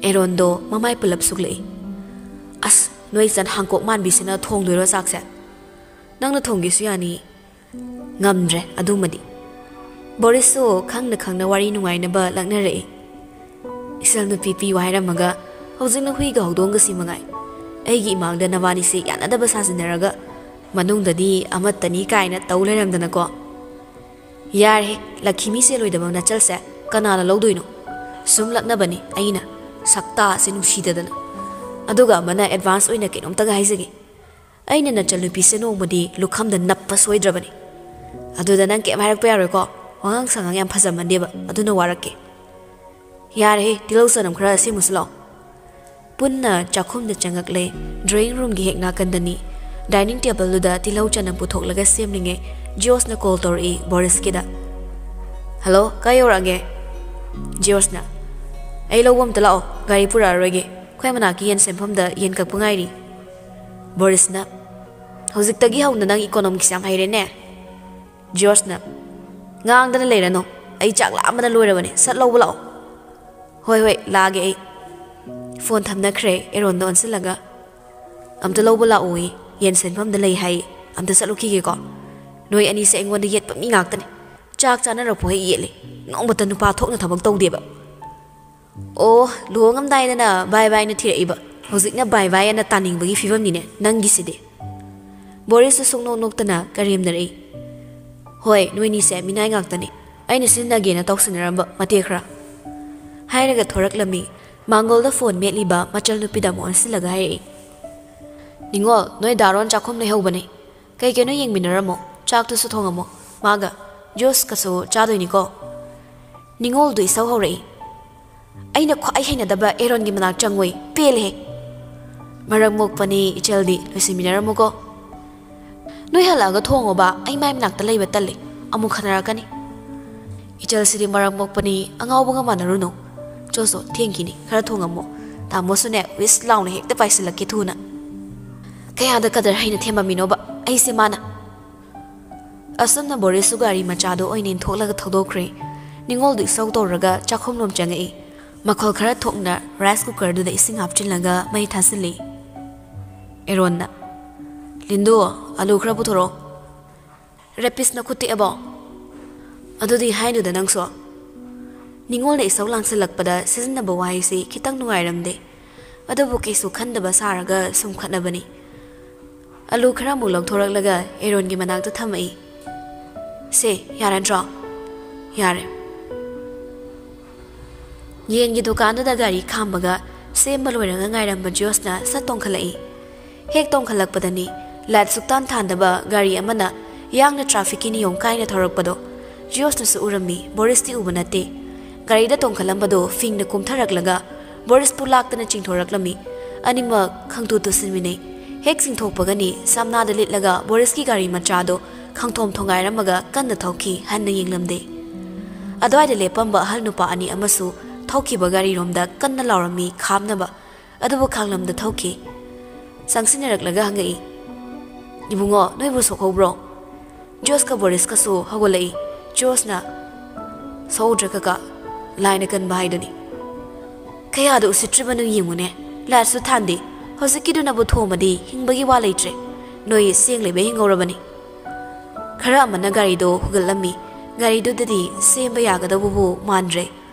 ꯑꯦꯔꯣꯟꯗꯣ ꯃꯃꯥꯏ ꯄꯨꯜꯂꯞ ꯁꯨꯛꯂꯛꯏ꯫ "ꯑꯁ, ꯅꯣꯏ ꯆꯟ ꯍꯥꯡꯀꯣꯛ ꯃꯥꯟꯕꯤꯁꯤꯅ ꯊꯣꯡꯗꯣꯏꯔꯣ ꯆꯥꯛꯁꯦ?" "ꯅꯪꯅ ꯊꯣꯡꯒꯦꯁꯨ ꯌꯥꯅꯤ꯫" "ꯉꯝꯗ꯭ꯔꯦ ꯑꯗꯨꯃꯗꯤ꯫" ꯕꯣꯔꯤꯁꯁꯨ ꯈꯪꯅ ꯈꯪꯅ ꯋꯥꯔꯤ ꯅꯨꯡꯉꯥꯏꯅꯕ ꯂꯛꯅꯔꯛꯏ꯫ "ꯏꯆꯜ ꯅꯨꯄꯤ ꯄꯤꯌꯨ ꯍꯥꯏꯔꯝꯃꯒ ꯍꯧꯖꯤꯛꯅ ꯍꯨꯏꯒ ꯍꯧꯗꯣꯡꯒꯁꯤ ꯃꯉꯥꯏ꯫ ꯑꯩꯒꯤ ꯏꯃꯥꯡꯗ ꯅꯕꯥꯅꯤꯁꯦ ꯌꯥꯅꯗꯕ ꯁꯥꯖꯤꯟꯅꯔꯒ ꯃꯅꯨꯡꯗꯗꯤ ꯑꯃꯠꯇꯅꯤ ꯀꯥꯏꯅ ꯇꯧ ꯂꯩꯔꯝꯗꯅꯀꯣ꯫" "ꯌꯥꯔꯦꯍꯦ, ꯂꯛꯈꯤꯃꯤ ꯆꯦꯜꯂꯣꯏꯗꯕ ꯅꯆꯜꯁꯦ ꯀꯅꯥꯅ ꯂꯧꯗꯣꯏꯅꯣ? ꯁꯨꯝ ꯂꯛꯅꯕꯅꯤ ꯑꯩꯅ, ꯁꯛꯇꯥꯁꯦ ꯅꯨꯡꯁꯤꯗꯗꯅ꯫ ꯑꯗꯨꯒ ꯑꯃꯅ ꯑꯦꯗꯚꯥꯟꯁ ꯑꯣꯏꯅ ꯀꯩꯅꯣꯝꯇꯒ ꯍꯥꯏꯖꯒꯦ꯫ ꯑꯩꯅ ꯅꯆꯜꯅꯨꯄꯤꯁꯦ ꯅꯣꯡꯃꯗꯤ ꯂꯨꯈꯝꯗ ꯅꯞꯄ ꯁꯣꯏꯗ꯭ꯔꯕꯅꯤ꯫ ꯑꯗꯨꯗ ꯅꯪ ꯀꯩꯝ ꯍꯥꯏꯔꯛꯄ ꯌꯥꯔꯣꯏꯀꯣ? ꯋꯥꯉꯥꯡ ꯁꯉꯥꯡ ꯌꯥꯝ ꯐꯖꯃꯟꯗꯦꯕ, ꯑꯗꯨꯅ ꯋꯥꯔꯛꯀꯦ꯫" "ꯌꯥꯔꯦꯍꯦ, ꯇꯤꯜꯍꯧ ꯆꯅꯝ ꯈꯔ ꯁꯦꯝꯃꯨꯁꯤ ꯂꯥꯛꯑꯣ꯫" ꯄꯨꯟꯅ ꯆꯥꯛꯈꯨꯝꯗ ꯆꯪꯉꯛꯂꯦ꯫ ꯗ꯭ꯔꯣꯌꯤꯡ ꯔꯨꯝꯒꯤ ꯍꯦꯛ ꯅꯥꯀꯟꯗꯅꯤ꯫ ꯗꯥꯏꯅꯤꯡ ꯇꯦꯕꯜꯗꯨꯗ ꯇꯤꯜꯍꯧ ꯆꯅꯝ ꯄꯨꯊꯣꯛꯂꯒ ꯁꯦꯝꯂꯤꯉꯩ ꯖꯤꯑꯣꯁꯅ ꯀꯣꯜ ꯇꯧꯔꯛꯏ ꯕꯣꯔꯤꯁꯀꯤꯗ꯫ "ꯍꯜꯂꯣ, ꯀꯥꯏ ꯌꯧꯔꯛꯑꯒꯦ?" ꯖꯤꯑꯣꯁꯅ, "ꯑꯩ ꯂꯧꯕ ꯑꯝꯇ ꯂꯥꯛꯑꯣ, ꯒꯥꯔꯤ ꯄꯨꯔꯛꯑꯔꯣꯏꯒꯦ꯫ ꯑꯩꯈꯣꯏ ꯃꯅꯥꯛꯀꯤ ꯌꯦꯟ ꯁꯦꯝꯐꯝꯗ ꯌꯦꯟ ꯀꯛꯄ ꯉꯥꯏꯔꯤ꯫" ꯕꯣꯔꯤꯁꯅ, "ꯍꯧꯖꯤꯛꯇꯒꯤ ꯍꯧꯅ ꯅꯪ ꯏꯀꯣꯅꯣꯃꯤꯛꯁ ꯌꯥꯝ ꯍꯩꯔꯦꯅꯦ꯫" ꯖꯤꯑꯣꯁꯅ, "ꯉꯥꯡꯗꯅ ꯂꯩꯔꯅꯨ, ꯑꯩ ꯆꯥꯛ ꯂꯥꯝꯕꯅ ꯂꯣꯏꯔꯕꯅꯦ, ꯁꯠ ꯂꯧꯕ ꯂꯥꯛꯑꯣ꯫" "ꯍꯣꯏ, ꯍꯣꯏ, ꯂꯥꯛꯑꯒꯦ ꯑꯩ꯫" ꯐꯣꯟ ꯊꯝꯅꯈ꯭ꯔꯦ꯫ ꯑꯦꯔꯣꯟꯗ ꯑꯣꯟꯁꯤꯜꯂꯒ, "ꯑꯝꯇ ꯂꯧꯕ ꯂꯥꯛꯑꯣꯌꯦ, ꯌꯦꯟ ꯁꯦꯟꯐꯝꯗ ꯂꯩ ꯍꯥꯏꯌꯦ, ꯑꯝꯇ ꯆꯠꯂꯨꯈꯤꯒꯦꯀꯣ꯫ ꯅꯣꯏ ꯑꯅꯤꯁꯦ ꯑꯩꯉꯣꯟꯗ ꯌꯦꯠꯄ ꯃꯤ ꯉꯥꯛꯇꯅꯦ꯫ ꯆꯥꯛ ꯆꯥꯅꯔꯛꯄ ꯍꯦꯛ ꯌꯦꯠꯂꯦ, ꯅꯣꯡꯃꯇ ꯅꯨꯄꯥ ꯊꯣꯛꯅ ꯊꯕꯛ ꯇꯧꯗꯦꯕ꯫" "ꯑꯣ, ꯂꯨꯍꯣꯡꯉꯝꯗꯥꯏꯗꯅ ꯕꯥꯏ ꯕꯥꯏꯅ ꯊꯤꯔꯛꯏꯕ, ꯍꯧꯖꯤꯛꯅ ꯕꯥꯏ ꯕꯥꯏ ꯑꯅ ꯇꯥꯅꯤꯡꯕꯒꯤ ꯐꯤꯕꯝꯅꯤꯅꯦ ꯅꯪꯒꯤꯁꯤꯗꯤ꯫" ꯕꯣꯔꯤꯁꯁꯨ ꯁꯨꯡꯅꯣꯛ ꯅꯣꯛꯇꯅ ꯀꯔꯦꯝꯅꯔꯛꯏ꯫ "ꯍꯣꯏ, ꯅꯣꯏꯅꯤꯁꯦ ꯃꯤꯅꯥꯏ ꯉꯥꯛꯇꯅꯤ꯫ ꯑꯩꯅ ꯁꯤꯖꯤꯟꯅꯒꯦꯅ ꯇꯧꯁꯤꯟꯅꯔꯝꯕ ꯃꯇꯦꯛ ꯈꯔ꯫" ꯍꯥꯏꯔꯒ ꯊꯣꯔꯛꯂꯝꯃꯤ꯫ ꯃꯥꯡꯒꯣꯜꯗ ꯐꯣꯟ ꯃꯦꯠꯂꯤꯕ ꯃꯆꯜ ꯅꯨꯄꯤꯗ ꯑꯃꯨꯛ ꯑꯣꯟꯁꯤꯜꯂꯒ ꯍꯥꯏꯔꯛꯏ, "ꯅꯤꯉꯣꯜ, ꯅꯣꯏ ꯗꯥꯔꯣꯟ ꯆꯥꯛꯈꯨꯝ ꯂꯩꯍꯧꯕꯅꯦ꯫ ꯀꯩ ꯀꯩꯅꯣ ꯌꯦꯡꯃꯤꯟꯅꯔꯝꯃꯣ꯫ ꯆꯥꯛꯇꯨꯁꯨ ꯊꯣꯡꯉꯝꯃꯣ꯫ ꯃꯥꯒ ꯖꯨꯁꯀꯁꯨ ꯆꯥꯗꯣꯏꯅꯤꯀꯣ꯫" ꯅꯤꯉꯣꯜꯗꯨ ꯏꯁꯧ ꯍꯧꯔꯛꯏ꯫ "ꯑꯩꯅ ꯈ꯭ꯋꯥꯏ ꯍꯩꯅꯗꯕ ꯑꯦꯔꯣꯟꯒꯤ ꯃꯅꯥꯛ ꯆꯪꯉꯣꯏ, ꯄꯦꯜꯂꯦꯍꯦ꯫" "ꯃꯔꯝ ꯃꯣꯛꯄꯅꯤ ꯏꯆꯜꯗꯤ, ꯂꯣꯏꯁꯤꯟꯃꯤꯟꯅꯔꯝꯃꯨꯀꯣ꯫" "ꯅꯣꯏ ꯍꯜꯂꯛꯑꯒ ꯊꯣꯡꯉꯣꯕ, ꯑꯩ ꯃꯥꯏ ꯃꯅꯥꯛꯇ ꯂꯩꯕ ꯇꯜꯂꯦ, ꯑꯃꯨꯛ ꯈꯠꯅꯔꯛꯀꯅꯤ꯫" "ꯏꯆꯜꯁꯤꯗꯤ ꯃꯔꯝ ꯃꯣꯛꯄꯅꯤ, ꯑꯉꯥꯎꯕꯒ ꯃꯥꯟꯅꯔꯨꯅꯨ꯫ ꯆꯣ ꯆꯣ, ꯊꯦꯡꯈꯤꯅꯤ, ꯈꯔ ꯊꯣꯡꯉꯝꯃꯣ꯫ ꯇꯥꯃꯣꯁꯨꯅꯦ, ꯋꯤꯁ ꯂꯥꯎꯅ ꯍꯦꯛꯇ ꯄꯥꯏꯁꯤꯜꯂꯛꯀꯦ ꯊꯨꯅ꯫ ꯀꯌꯥꯗ ꯀꯗꯔ ꯍꯩꯅ ꯊꯦꯝꯃꯝꯃꯤꯅꯣꯕ ꯑꯩꯁꯦ ꯃꯥꯅ?" ꯑꯁꯨꯝꯅ ꯕꯣꯔꯤꯁꯁꯨ ꯒꯥꯔꯤ ꯃꯆꯥꯗꯣ ꯑꯣꯏꯅ ꯏꯟꯊꯣꯛꯂꯒ ꯊꯧꯗꯣꯛꯈ꯭ꯔꯦ꯫ ꯅꯤꯉꯣꯜꯗꯨ ꯏꯁꯧ ꯇꯧꯔꯒ ꯆꯥꯛꯈꯨꯝꯂꯣꯝ ꯆꯪꯉꯛꯏ꯫ ꯃꯈꯣꯜ ꯈꯔ ꯊꯣꯛꯅ ꯔꯥꯏꯁ ꯀꯨꯀꯔꯗꯨꯗ ꯏꯁꯤꯡ ꯍꯥꯞꯆꯤꯜꯂꯒ ꯃꯩ ꯊꯥꯖꯤꯜꯂꯤ꯫ ꯑꯦꯔꯣꯟꯅ, "ꯂꯤꯟꯗꯨ, ꯑꯂꯨ ꯈꯔ ꯄꯨꯊꯣꯔꯛꯑꯣ꯫ ꯔꯦꯄꯤꯁꯅ ꯈꯨꯠ ꯇꯦꯛꯑꯕꯣ?" "ꯑꯗꯨꯗꯤ ꯍꯥꯏꯅꯨꯗ ꯅꯪꯁꯨ꯫" ꯅꯤꯉꯣꯜꯅ ꯏꯁꯧ ꯂꯥꯡꯁꯤꯜꯂꯛꯄꯗ ꯁꯤꯖꯤꯟꯅꯕ ꯋꯥꯍꯩꯁꯤ ꯈꯤꯇꯪ ꯅꯨꯡꯉꯥꯏꯔꯝꯗꯦ꯫ ꯑꯗꯨꯕꯨ ꯀꯩꯁꯨ ꯈꯟꯗꯕ ꯁꯥꯔꯒ ꯁꯨꯝ ꯈꯠꯅꯕꯅꯤ꯫ ꯑꯂꯨ ꯈꯔ ꯑꯃꯨꯛ ꯂꯧꯊꯣꯔꯛꯂꯒ ꯑꯦꯔꯣꯟꯒꯤ ꯃꯅꯥꯛꯇ ꯊꯝꯃꯛꯏ꯫ "ꯁꯦ, ꯌꯥꯔꯗ꯭ꯔꯣ?" "ꯌꯥꯔꯦ꯫" ꯌꯦꯟꯒꯤ ꯗꯨꯀꯥꯟꯗꯨꯗ ꯒꯥꯔꯤ ꯈꯥꯝꯕꯒ ꯁꯦꯝꯕ ꯂꯣꯏꯔꯒ ꯉꯥꯏꯔꯝꯕ ꯖꯣꯁꯅ ꯁꯠ ꯇꯣꯡꯈꯠꯂꯛꯏ꯫ ꯍꯦꯛ ꯇꯣꯡꯈꯠꯂꯛꯄꯗꯅꯤ ꯂꯥꯏꯠ ꯁꯨꯛꯇꯥꯟ ꯊꯥꯟꯗꯕ ꯒꯥꯔꯤ ꯑꯃꯅ ꯌꯥꯡꯅ ꯇ꯭ꯔꯥꯐꯤꯛꯀꯤ ꯅꯤꯌꯣꯝ ꯀꯥꯏꯅ ꯊꯧꯔꯛꯄꯗꯣ꯫ ꯖꯣꯁꯅꯁꯨ ꯎꯔꯝꯃꯤ, ꯕꯣꯔꯤꯁꯇꯤ ꯎꯕ ꯅꯠꯇꯦ꯫ ꯒꯥꯔꯤꯗ ꯇꯣꯡꯈꯠꯂꯝꯕꯗꯣ ꯐꯤꯡꯅ ꯀꯨꯝꯊꯔꯛꯂꯒ ꯕꯣꯔꯤꯁꯄꯨ ꯂꯥꯛꯇꯅ ꯆꯤꯡꯊꯣꯔꯛꯂꯝꯃꯤ꯫ ꯑꯅꯤꯃꯛ ꯈꯪꯇꯨ ꯇꯨꯁꯤꯟꯃꯤꯟꯅꯩ꯫ ꯍꯦꯛ ꯆꯤꯡꯊꯣꯛꯄꯒꯅꯤ ꯁꯝꯅꯥꯗ ꯂꯤꯠꯂꯒ ꯕꯣꯔꯤꯁꯀꯤ ꯒꯥꯔꯤ ꯃꯆꯥꯗꯣ ꯈꯪꯊꯣꯝ ꯊꯣꯡꯒꯥꯏꯔꯝꯃꯒ ꯀꯟꯅ ꯊꯧꯈꯤ, ꯍꯟꯅ ꯌꯦꯡꯂꯝꯗꯦ꯫ ꯑꯗꯨꯋꯥꯏꯗ ꯂꯦꯞꯄꯝꯕ ꯑꯍꯜ ꯅꯨꯄꯥ ꯑꯅꯤ ꯑꯃꯁꯨ ꯊꯧꯈꯤꯕ ꯒꯥꯔꯤꯔꯣꯝꯗ ꯀꯟꯅ ꯂꯥꯎꯔꯝꯃꯤ ꯈꯥꯝꯅꯕ꯫ ꯑꯗꯨꯕꯨ ꯈꯥꯡꯂꯝꯗ ꯊꯧꯈꯤ꯫ ꯆꯪꯁꯤꯟꯅꯔꯛꯂꯒ ꯍꯪꯉꯛꯏ, "ꯏꯕꯨꯡꯉꯣ, ꯅꯣꯏꯕꯨ ꯁꯣꯛꯍꯧꯕ꯭ꯔꯣ?" ꯖꯣꯁꯀ ꯕꯣꯔꯤꯁꯀꯁꯨ ꯍꯧꯒꯠꯂꯛꯏ꯫ ꯖꯣꯁꯅ, "ꯁꯣꯛꯍꯧꯗ꯭ꯔꯦ ꯀꯀꯥ, ꯂꯥꯏꯅ ꯀꯟꯕ ꯍꯥꯏꯗꯨꯅꯤ꯫ ꯀꯌꯥꯗ ꯎꯁꯤꯠꯇ꯭ꯔꯤꯕꯅꯣ ꯌꯦꯡꯉꯨꯅꯦ, ꯂꯥꯏꯠꯁꯨ ꯊꯥꯟꯗꯦ꯫ ꯍꯧꯖꯤꯛꯀꯤꯗꯨꯅꯕꯨ ꯊꯣꯝꯃꯗꯤ ꯍꯤꯡꯕꯒꯤ ꯋꯥ ꯂꯩꯇ꯭ꯔꯦ꯫ ꯅꯣꯏ ꯆꯦꯡ ꯂꯩꯕ ꯍꯤꯡꯍꯧꯔꯕꯅꯤ꯫" ꯈꯔ ꯑꯃꯅ ꯒꯥꯔꯤꯗꯣ ꯍꯨꯒꯠꯂꯝꯃꯤ꯫ ꯒꯥꯔꯤꯗꯨꯗꯗꯤ ꯁꯦꯝꯕ ꯌꯥꯒꯗꯧꯕꯕꯨ ꯃꯥꯟꯗ꯭ꯔꯦ꯫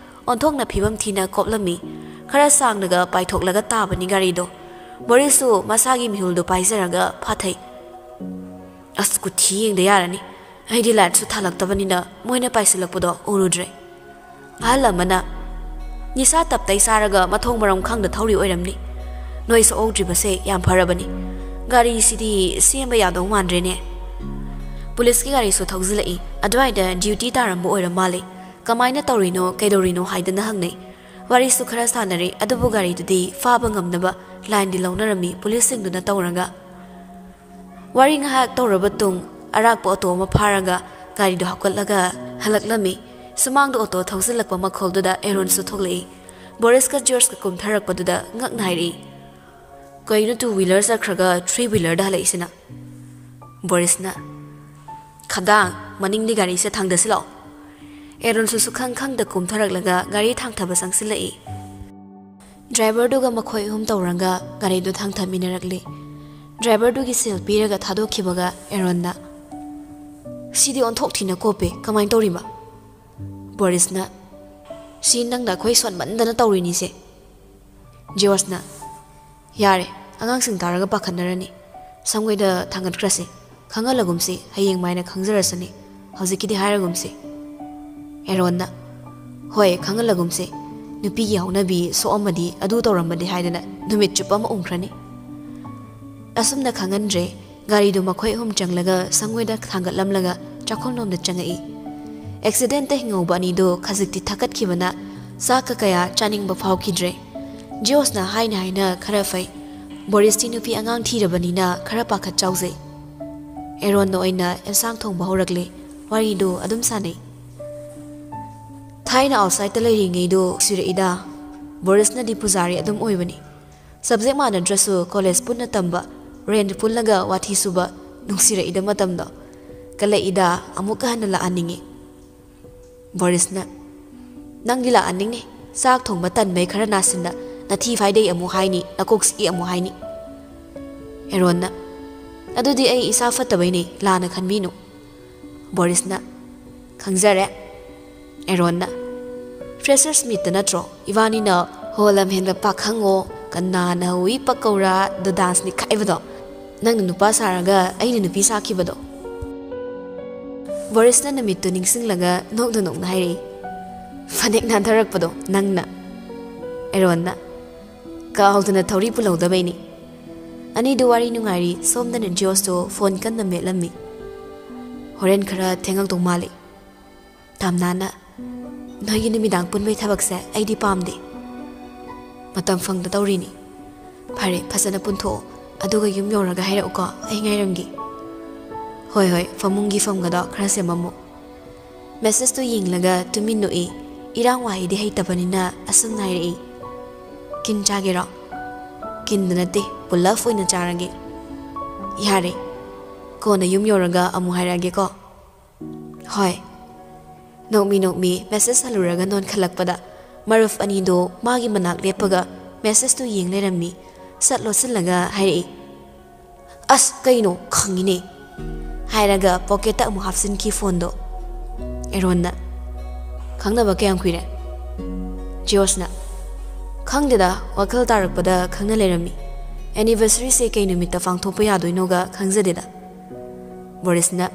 ꯑꯣꯟꯊꯣꯛꯅ ꯐꯤꯕꯝ ꯊꯤꯅ ꯀꯣꯞꯂꯝꯃꯤ꯫ ꯈꯔ ꯁꯥꯡꯅꯒ ꯄꯥꯏꯊꯣꯛꯂꯒ ꯇꯥꯕꯅꯤ ꯒꯥꯔꯤꯗꯣ꯫ ꯕꯣꯔꯤꯁꯁꯨ ꯃꯁꯥꯒꯤ ꯃꯤꯍꯨꯜꯗꯨ ꯄꯥꯏꯖꯔꯒ ꯐꯥꯊꯩ꯫ "ꯑꯁ, ꯀꯨꯊꯤ ꯌꯦꯡꯗ ꯌꯥꯔꯅꯤ꯫ ꯑꯩꯗꯤ ꯂꯥꯏꯠꯁꯨ ꯊꯥꯜꯂꯛꯇꯕꯅꯤꯅ ꯃꯣꯏꯅ ꯄꯥꯏꯁꯤꯜꯂꯛꯄꯗꯣ ꯎꯔꯨꯗ꯭ꯔꯦ꯫" ꯑꯍꯜ ꯑꯃꯅ, "ꯅꯤꯁꯥ ꯇꯞꯇꯩ ꯆꯥꯔꯒ ꯃꯊꯣꯡ ꯃꯔꯝ ꯈꯪꯗ ꯊꯧꯔꯤ ꯑꯣꯏꯔꯝꯅꯤ꯫ ꯅꯣꯏ ꯁꯣꯛꯍꯧꯗ꯭ꯔꯤꯕꯁꯦ ꯌꯥꯝ ꯐꯔꯕꯅꯤ꯫ ꯒꯥꯔꯤꯁꯤꯗꯤ ꯁꯦꯝꯕ ꯌꯥꯗꯧ ꯃꯥꯟꯗ꯭ꯔꯦꯅꯦ꯫" ꯄꯨꯂꯤꯁꯀꯤ ꯒꯥꯔꯤꯁꯨ ꯊꯧꯖꯤꯜꯂꯛꯏ꯫ ꯑꯗꯨꯋꯥꯏꯗ ꯗ꯭ꯌꯨꯇꯤ ꯇꯥꯔꯝꯕ ꯑꯣꯏꯔ ꯃꯥꯜꯂꯦ꯫ ꯀꯃꯥꯏꯅ ꯇꯧꯔꯤꯅꯣ, ꯀꯩꯗꯧꯔꯤꯅꯣ ꯍꯥꯏꯗꯅ ꯍꯪꯅꯩ꯫ ꯋꯥꯔꯤꯁꯨ ꯈꯔ ꯁꯥꯟꯅꯔꯦ, ꯑꯗꯨꯕꯨ ꯒꯥꯔꯤꯗꯨꯗꯤ ꯐꯥꯕ ꯉꯝꯅꯕ ꯂꯥꯏꯟꯗꯤ ꯂꯧꯅꯔꯝꯃꯤ ꯄꯨꯂꯤꯁꯁꯤꯡꯗꯨꯅ ꯇꯧꯔꯒ꯫ ꯋꯥꯔꯤ ꯉꯥꯏꯍꯥꯛ ꯇꯧꯔꯕ ꯇꯨꯡ, ꯑꯔꯥꯛꯄ ꯑꯣꯇꯣ ꯑꯃ ꯐꯥꯔꯒ ꯒꯥꯔꯤꯗꯨ ꯍꯥꯞꯀꯠꯂꯒ ꯍꯜꯂꯛꯂꯝꯃꯤ꯫ ꯁꯨꯃꯥꯡꯗ ꯑꯣꯇꯣ ꯊꯧꯖꯤꯜꯂꯛꯄ ꯃꯈꯣꯜꯗꯨꯗ ꯑꯦꯔꯣꯟꯁꯨ ꯊꯣꯛꯂꯛꯏ꯫ ꯕꯣꯔꯤꯁꯀ ꯖꯣꯔꯖꯀ ꯀꯨꯝꯊꯔꯛꯄꯗꯨꯗ ꯉꯛ ꯅꯥꯏꯔꯛꯏ꯫ "ꯀꯩꯅꯣ, ꯇꯨ ꯋꯤꯂꯔ ꯆꯠꯈ꯭ꯔꯒ ꯊ꯭ꯔꯤ ꯋꯤꯂꯔꯗ ꯍꯜꯂꯛꯏꯁꯤꯅ?" ꯕꯣꯔꯤꯁꯅ, ꯈꯗꯥꯡ, ꯃꯅꯤꯡꯗꯤ ꯒꯥꯔꯤꯁꯦ ꯊꯥꯡꯗꯁꯤꯜꯂꯛꯑꯣ꯫ ꯑꯦꯔꯣꯟꯁꯨ ꯁꯨꯈꯪ ꯈꯪꯗ ꯀꯨꯝꯊꯔꯛꯂꯒ ꯒꯥꯔꯤ ꯊꯥꯡꯊꯕ ꯆꯪꯁꯤꯜꯂꯛꯏ꯫ ꯗ꯭ꯔꯥꯏꯚꯔꯗꯨꯒ ꯃꯈꯣꯏ ꯑꯍꯨꯝ ꯇꯧꯔꯒ ꯒꯥꯔꯤꯗꯨ ꯊꯥꯡꯊꯃꯤꯟꯅꯔꯛꯂꯤ꯫ ꯗ꯭ꯔꯥꯏꯚꯔꯗꯨꯒꯤ ꯁꯦꯜ ꯄꯤꯔꯒ ꯊꯥꯗꯣꯛꯈꯤꯕꯒ ꯑꯦꯔꯣꯟꯅ, "ꯁꯤꯗꯤ ꯑꯣꯟꯊꯣꯛ ꯊꯤꯅ ꯀꯣꯞꯄꯦ, ꯀꯃꯥꯏꯅ ꯇꯧꯔꯤꯕ?" ꯕꯣꯔꯤꯁꯅ, "ꯁꯤ ꯅꯪꯅ ꯑꯩꯈꯣꯏ ꯁꯣꯟꯃꯟꯗꯅ ꯇꯧꯔꯤꯅꯤꯁꯦ꯫" ꯖꯤꯌꯣꯁꯅ, "ꯌꯥꯔꯦ, ꯑꯉꯥꯡꯁꯤꯡ ꯇꯥꯔꯒ ꯄꯥꯈꯠꯅꯔꯅꯤ꯫ ꯁꯪꯒꯣꯏꯗ ꯊꯥꯡꯒꯠꯈ꯭ꯔꯁꯤ꯫ ꯈꯪꯍꯜꯂꯒꯨꯝꯁꯤ, ꯍꯌꯦꯡ ꯃꯥꯏꯅ ꯈꯪꯖꯔꯁꯅꯤ꯫ ꯍꯧꯖꯤꯛꯀꯤꯗꯤ ꯍꯥꯏꯔꯒꯨꯝꯁꯤ꯫" ꯑꯦꯔꯣꯟꯅ, "ꯍꯣꯏ, ꯈꯪꯍꯜꯂꯒꯨꯝꯁꯤ꯫ ꯅꯨꯄꯤꯒꯤ ꯍꯧꯅꯕꯤ ꯁꯣꯛꯑꯝꯃꯗꯤ, ꯑꯗꯨ ꯇꯧꯔꯝꯃꯗꯤ ꯍꯥꯏꯗꯅ ꯅꯨꯃꯤꯠ ꯆꯨꯞꯄ ꯑꯃ ꯎꯝꯈ꯭ꯔꯅꯤ꯫" ꯑꯁꯨꯝꯅ ꯈꯪꯍꯟꯗ꯭ꯔꯦ꯫ ꯒꯥꯔꯤꯗꯨ ꯃꯈꯣꯏ ꯑꯍꯨꯝ ꯆꯪꯂꯒ ꯁꯪꯒꯣꯏꯗ ꯊꯥꯡꯒꯠꯂꯝꯂꯒ ꯆꯥꯛꯈꯨꯝꯂꯣꯝꯗ ꯆꯪꯉꯛꯏ꯫ ꯑꯦꯛꯁꯤꯗꯦꯟꯇ ꯍꯤꯡꯍꯧꯕ ꯑꯅꯤꯗꯨ ꯈꯖꯤꯛꯇꯤ ꯊꯛꯀꯠꯈꯤꯕꯅ ꯆꯥꯛꯀ ꯀꯌꯥ ꯆꯥꯅꯤꯡꯕ ꯐꯥꯎꯈꯤꯗ꯭ꯔꯦ꯫ ꯖꯤꯌꯣꯁꯅ ꯍꯥꯏꯅ ꯍꯥꯏꯅ ꯈꯔ ꯐꯩ꯫ ꯕꯣꯔꯤꯁꯇꯤ ꯅꯨꯄꯤ ꯑꯉꯥꯡ ꯊꯤꯔꯕꯅꯤꯅ ꯈꯔ ꯄꯥꯈꯠ ꯆꯥꯎꯖꯩ꯫ ꯑꯦꯔꯣꯟꯅ ꯑꯣꯏꯅ ꯑꯦꯟꯁꯥꯡ ꯊꯣꯡꯕ ꯍꯧꯔꯛꯂꯦ꯫ ꯋꯥꯔꯤꯗꯨ ꯑꯗꯨꯝ ꯁꯥꯟꯅꯩ꯫ ꯊꯥꯏꯅ ꯑꯥꯎꯠꯁꯥꯏꯗꯇ ꯂꯩꯔꯤꯉꯩꯗꯨ ꯅꯨꯡꯁꯤꯔꯛꯏꯗ꯫ ꯕꯣꯔꯤꯁꯅꯗꯤ ꯄꯨꯖꯥꯔꯤ ꯑꯗꯨꯝ ꯑꯣꯏꯕꯅꯤ꯫ ꯁꯕꯖꯦꯛ ꯃꯥꯟꯅꯗ꯭ꯔꯁꯨ ꯀꯣꯂꯦꯖ ꯄꯨꯟꯅ ꯇꯝꯕ, ꯔꯦꯟꯠ ꯄꯨꯜꯂꯒ ꯋꯥꯊꯤ ꯁꯨꯕ, ꯅꯨꯡꯁꯤꯔꯛꯏꯗ ꯃꯇꯝꯗꯣ꯫ ꯀꯜꯂꯛꯏꯗ, ꯑꯃꯨꯛꯀ ꯍꯟꯅ ꯂꯥꯛꯍꯟꯅꯤꯡꯉꯤ꯫ ꯕꯣꯔꯤꯁꯅ, "ꯅꯪꯗꯤ ꯂꯥꯛꯍꯟꯅꯤꯡꯅꯤ꯫ ꯆꯥꯛ ꯊꯣꯡꯕ ꯇꯟꯕꯩ ꯈꯔ ꯅꯥꯁꯤꯟꯅ, ꯅꯊꯤ ꯐꯥꯏꯗꯩ ꯑꯃꯨꯛ ꯍꯥꯏꯅꯤ, ꯅꯀꯣꯛ ꯆꯤꯛꯏ ꯑꯃꯨꯛ ꯍꯥꯏꯅꯤ꯫" ꯑꯦꯔꯣꯟꯅ, "ꯑꯗꯨꯗꯤ ꯑꯩ ꯏꯁꯥ ꯐꯠꯇꯕꯩꯅꯦ, ꯂꯥꯟꯅ ꯈꯟꯕꯤꯅꯨ꯫" ꯕꯣꯔꯤꯁꯅ, "ꯈꯪꯖꯔꯦ꯫" ꯑꯦꯔꯣꯟꯅ, "ꯐ꯭ꯔꯦꯁꯔꯁ ꯃꯤꯠꯇ ꯅꯠꯇ꯭ꯔꯣ ꯏꯕꯥꯅꯤꯅ ꯍꯣ ꯂꯝꯍꯦꯟꯕ ꯄꯥꯈꯪꯉꯣ, ꯀꯅꯥꯅ ꯍꯧꯏ ꯄꯀꯧꯔꯥ ꯗꯣ ꯗꯥꯟꯁ ꯅꯤꯛꯈꯥꯏꯕꯗꯣ? ꯅꯪꯅ ꯅꯨꯄꯥ ꯁꯥꯔꯒ ꯑꯩꯅ ꯅꯨꯄꯤ ꯁꯥꯈꯤꯕꯗꯣ?" ꯕꯣꯔꯤꯁꯅ ꯅꯨꯃꯤꯠꯇꯨ ꯅꯤꯡꯁꯤꯡꯂꯒ ꯅꯣꯛꯅ ꯅꯣꯛꯅ ꯍꯥꯏꯔꯛꯏ, "ꯐꯅꯦꯛ ꯅꯥꯟꯊꯔꯛꯄꯗꯣ ꯅꯪꯅ꯫" ꯑꯦꯔꯣꯟꯅ, "ꯀꯥꯎꯗꯅ ꯊꯧꯔꯤ ꯄꯨꯜꯍꯧꯗꯕꯩꯅꯤ꯫" ꯑꯅꯤꯗꯨ ꯋꯥꯔꯤ ꯅꯨꯡꯉꯥꯏꯔꯤ꯫ ꯁꯣꯝꯗꯅ ꯖꯤꯌꯣꯁꯇꯣ ꯐꯣꯟ ꯀꯟꯅ ꯃꯦꯠꯂꯝꯃꯤ꯫ "ꯍꯣꯔꯦꯟ ꯈꯔ ꯊꯦꯡꯉꯛꯇꯧ ꯃꯥꯜꯂꯤ꯫" ꯇꯥꯝꯅꯥꯅ, "ꯅꯣꯏꯒꯤ ꯅꯨꯃꯤꯗꯥꯡ ꯄꯨꯟꯕꯩ ꯊꯕꯛꯁꯦ ꯑꯩꯗꯤ ꯄꯥꯝꯗꯦ꯫ ꯃꯇꯝ ꯐꯪꯗ ꯇꯧꯔꯤꯅꯤ꯫ ꯐꯔꯦ, ꯐꯖꯅ ꯄꯨꯟꯊꯣꯛꯑꯣ꯫ ꯑꯗꯨꯒ ꯌꯨꯝ ꯌꯧꯔꯒ ꯍꯥꯏꯔꯛꯎꯀꯣ, ꯑꯩ ꯉꯥꯏꯔꯝꯒꯦ꯫" "ꯍꯣꯏ, ꯍꯣꯏ, ꯐꯃꯨꯡꯒꯤ ꯐꯝꯒꯗꯣ ꯈꯔ ꯁꯦꯝꯃꯝꯃꯨ꯫" ꯃꯦꯁꯦꯖꯇꯨ ꯌꯦꯡꯂꯒ ꯇꯨꯃꯤꯟ ꯅꯣꯛꯏ꯫ ꯏꯔꯥꯡ ꯋꯥꯍꯩꯗꯤ ꯍꯩꯇꯕꯅꯤꯅ ꯑꯁꯨꯝꯅ ꯍꯥꯏꯔꯛꯏ, "ꯀꯤꯟ ꯆꯥꯒꯦꯔꯣ?" "ꯀꯤꯟꯗ ꯅꯠꯇꯦ, ꯄꯨꯂꯞ ꯑꯣꯏꯅ ꯆꯥꯔꯒꯦ꯫" "ꯌꯥꯔꯦ꯫" ꯀꯣꯟꯅ ꯌꯨꯝ ꯌꯧꯔꯒ ꯑꯃꯨꯛ ꯍꯥꯏꯔꯛꯑꯒꯦꯀꯣ꯫ ꯍꯣꯏ꯫ ꯅꯣꯛꯃꯤ ꯅꯣꯛꯃꯤ ꯃꯦꯁꯦꯖ ꯍꯜꯂꯨꯔꯒ ꯅꯣꯟꯈꯠꯂꯛꯄꯗ ꯃꯔꯨꯞ ꯑꯅꯤꯗꯣ ꯃꯥꯒꯤ ꯃꯅꯥꯛ ꯂꯦꯞꯄꯒ ꯃꯦꯁꯦꯖꯇꯨ ꯌꯦꯡ ꯂꯩꯔꯝꯃꯤ꯫ ꯁꯠ ꯂꯣꯠꯁꯤꯜꯂꯒ ꯍꯥꯏꯔꯛꯏ, "ꯑꯁ, ꯀꯩꯅꯣ, ꯈꯪꯉꯤꯅꯦ!" ꯍꯥꯏꯔꯒ ꯄꯣꯀꯦꯠꯇ ꯑꯃꯨꯛ ꯍꯥꯞꯆꯤꯟꯈꯤ ꯐꯣꯟꯗꯣ꯫ ꯑꯦꯔꯣꯟꯅ, "ꯈꯪꯅꯕ ꯀꯌꯥꯝ ꯀꯨꯏꯔꯦ?" ꯖꯤꯌꯣꯁꯅ, "ꯈꯪꯗꯦꯗ, ꯋꯥꯈꯜ ꯇꯥꯔꯛꯄꯗ ꯈꯪꯅ ꯂꯩꯔꯝꯃꯤ꯫ ꯑꯦꯅꯤꯚꯔꯁꯔꯤꯁꯦ ꯀꯩ ꯅꯨꯃꯤꯠꯇ ꯄꯥꯡꯊꯣꯛꯄ ꯌꯥꯗꯣꯏꯅꯣꯒ ꯈꯪꯖꯗꯦꯗ꯫" ꯕꯣꯔꯤꯁꯅ,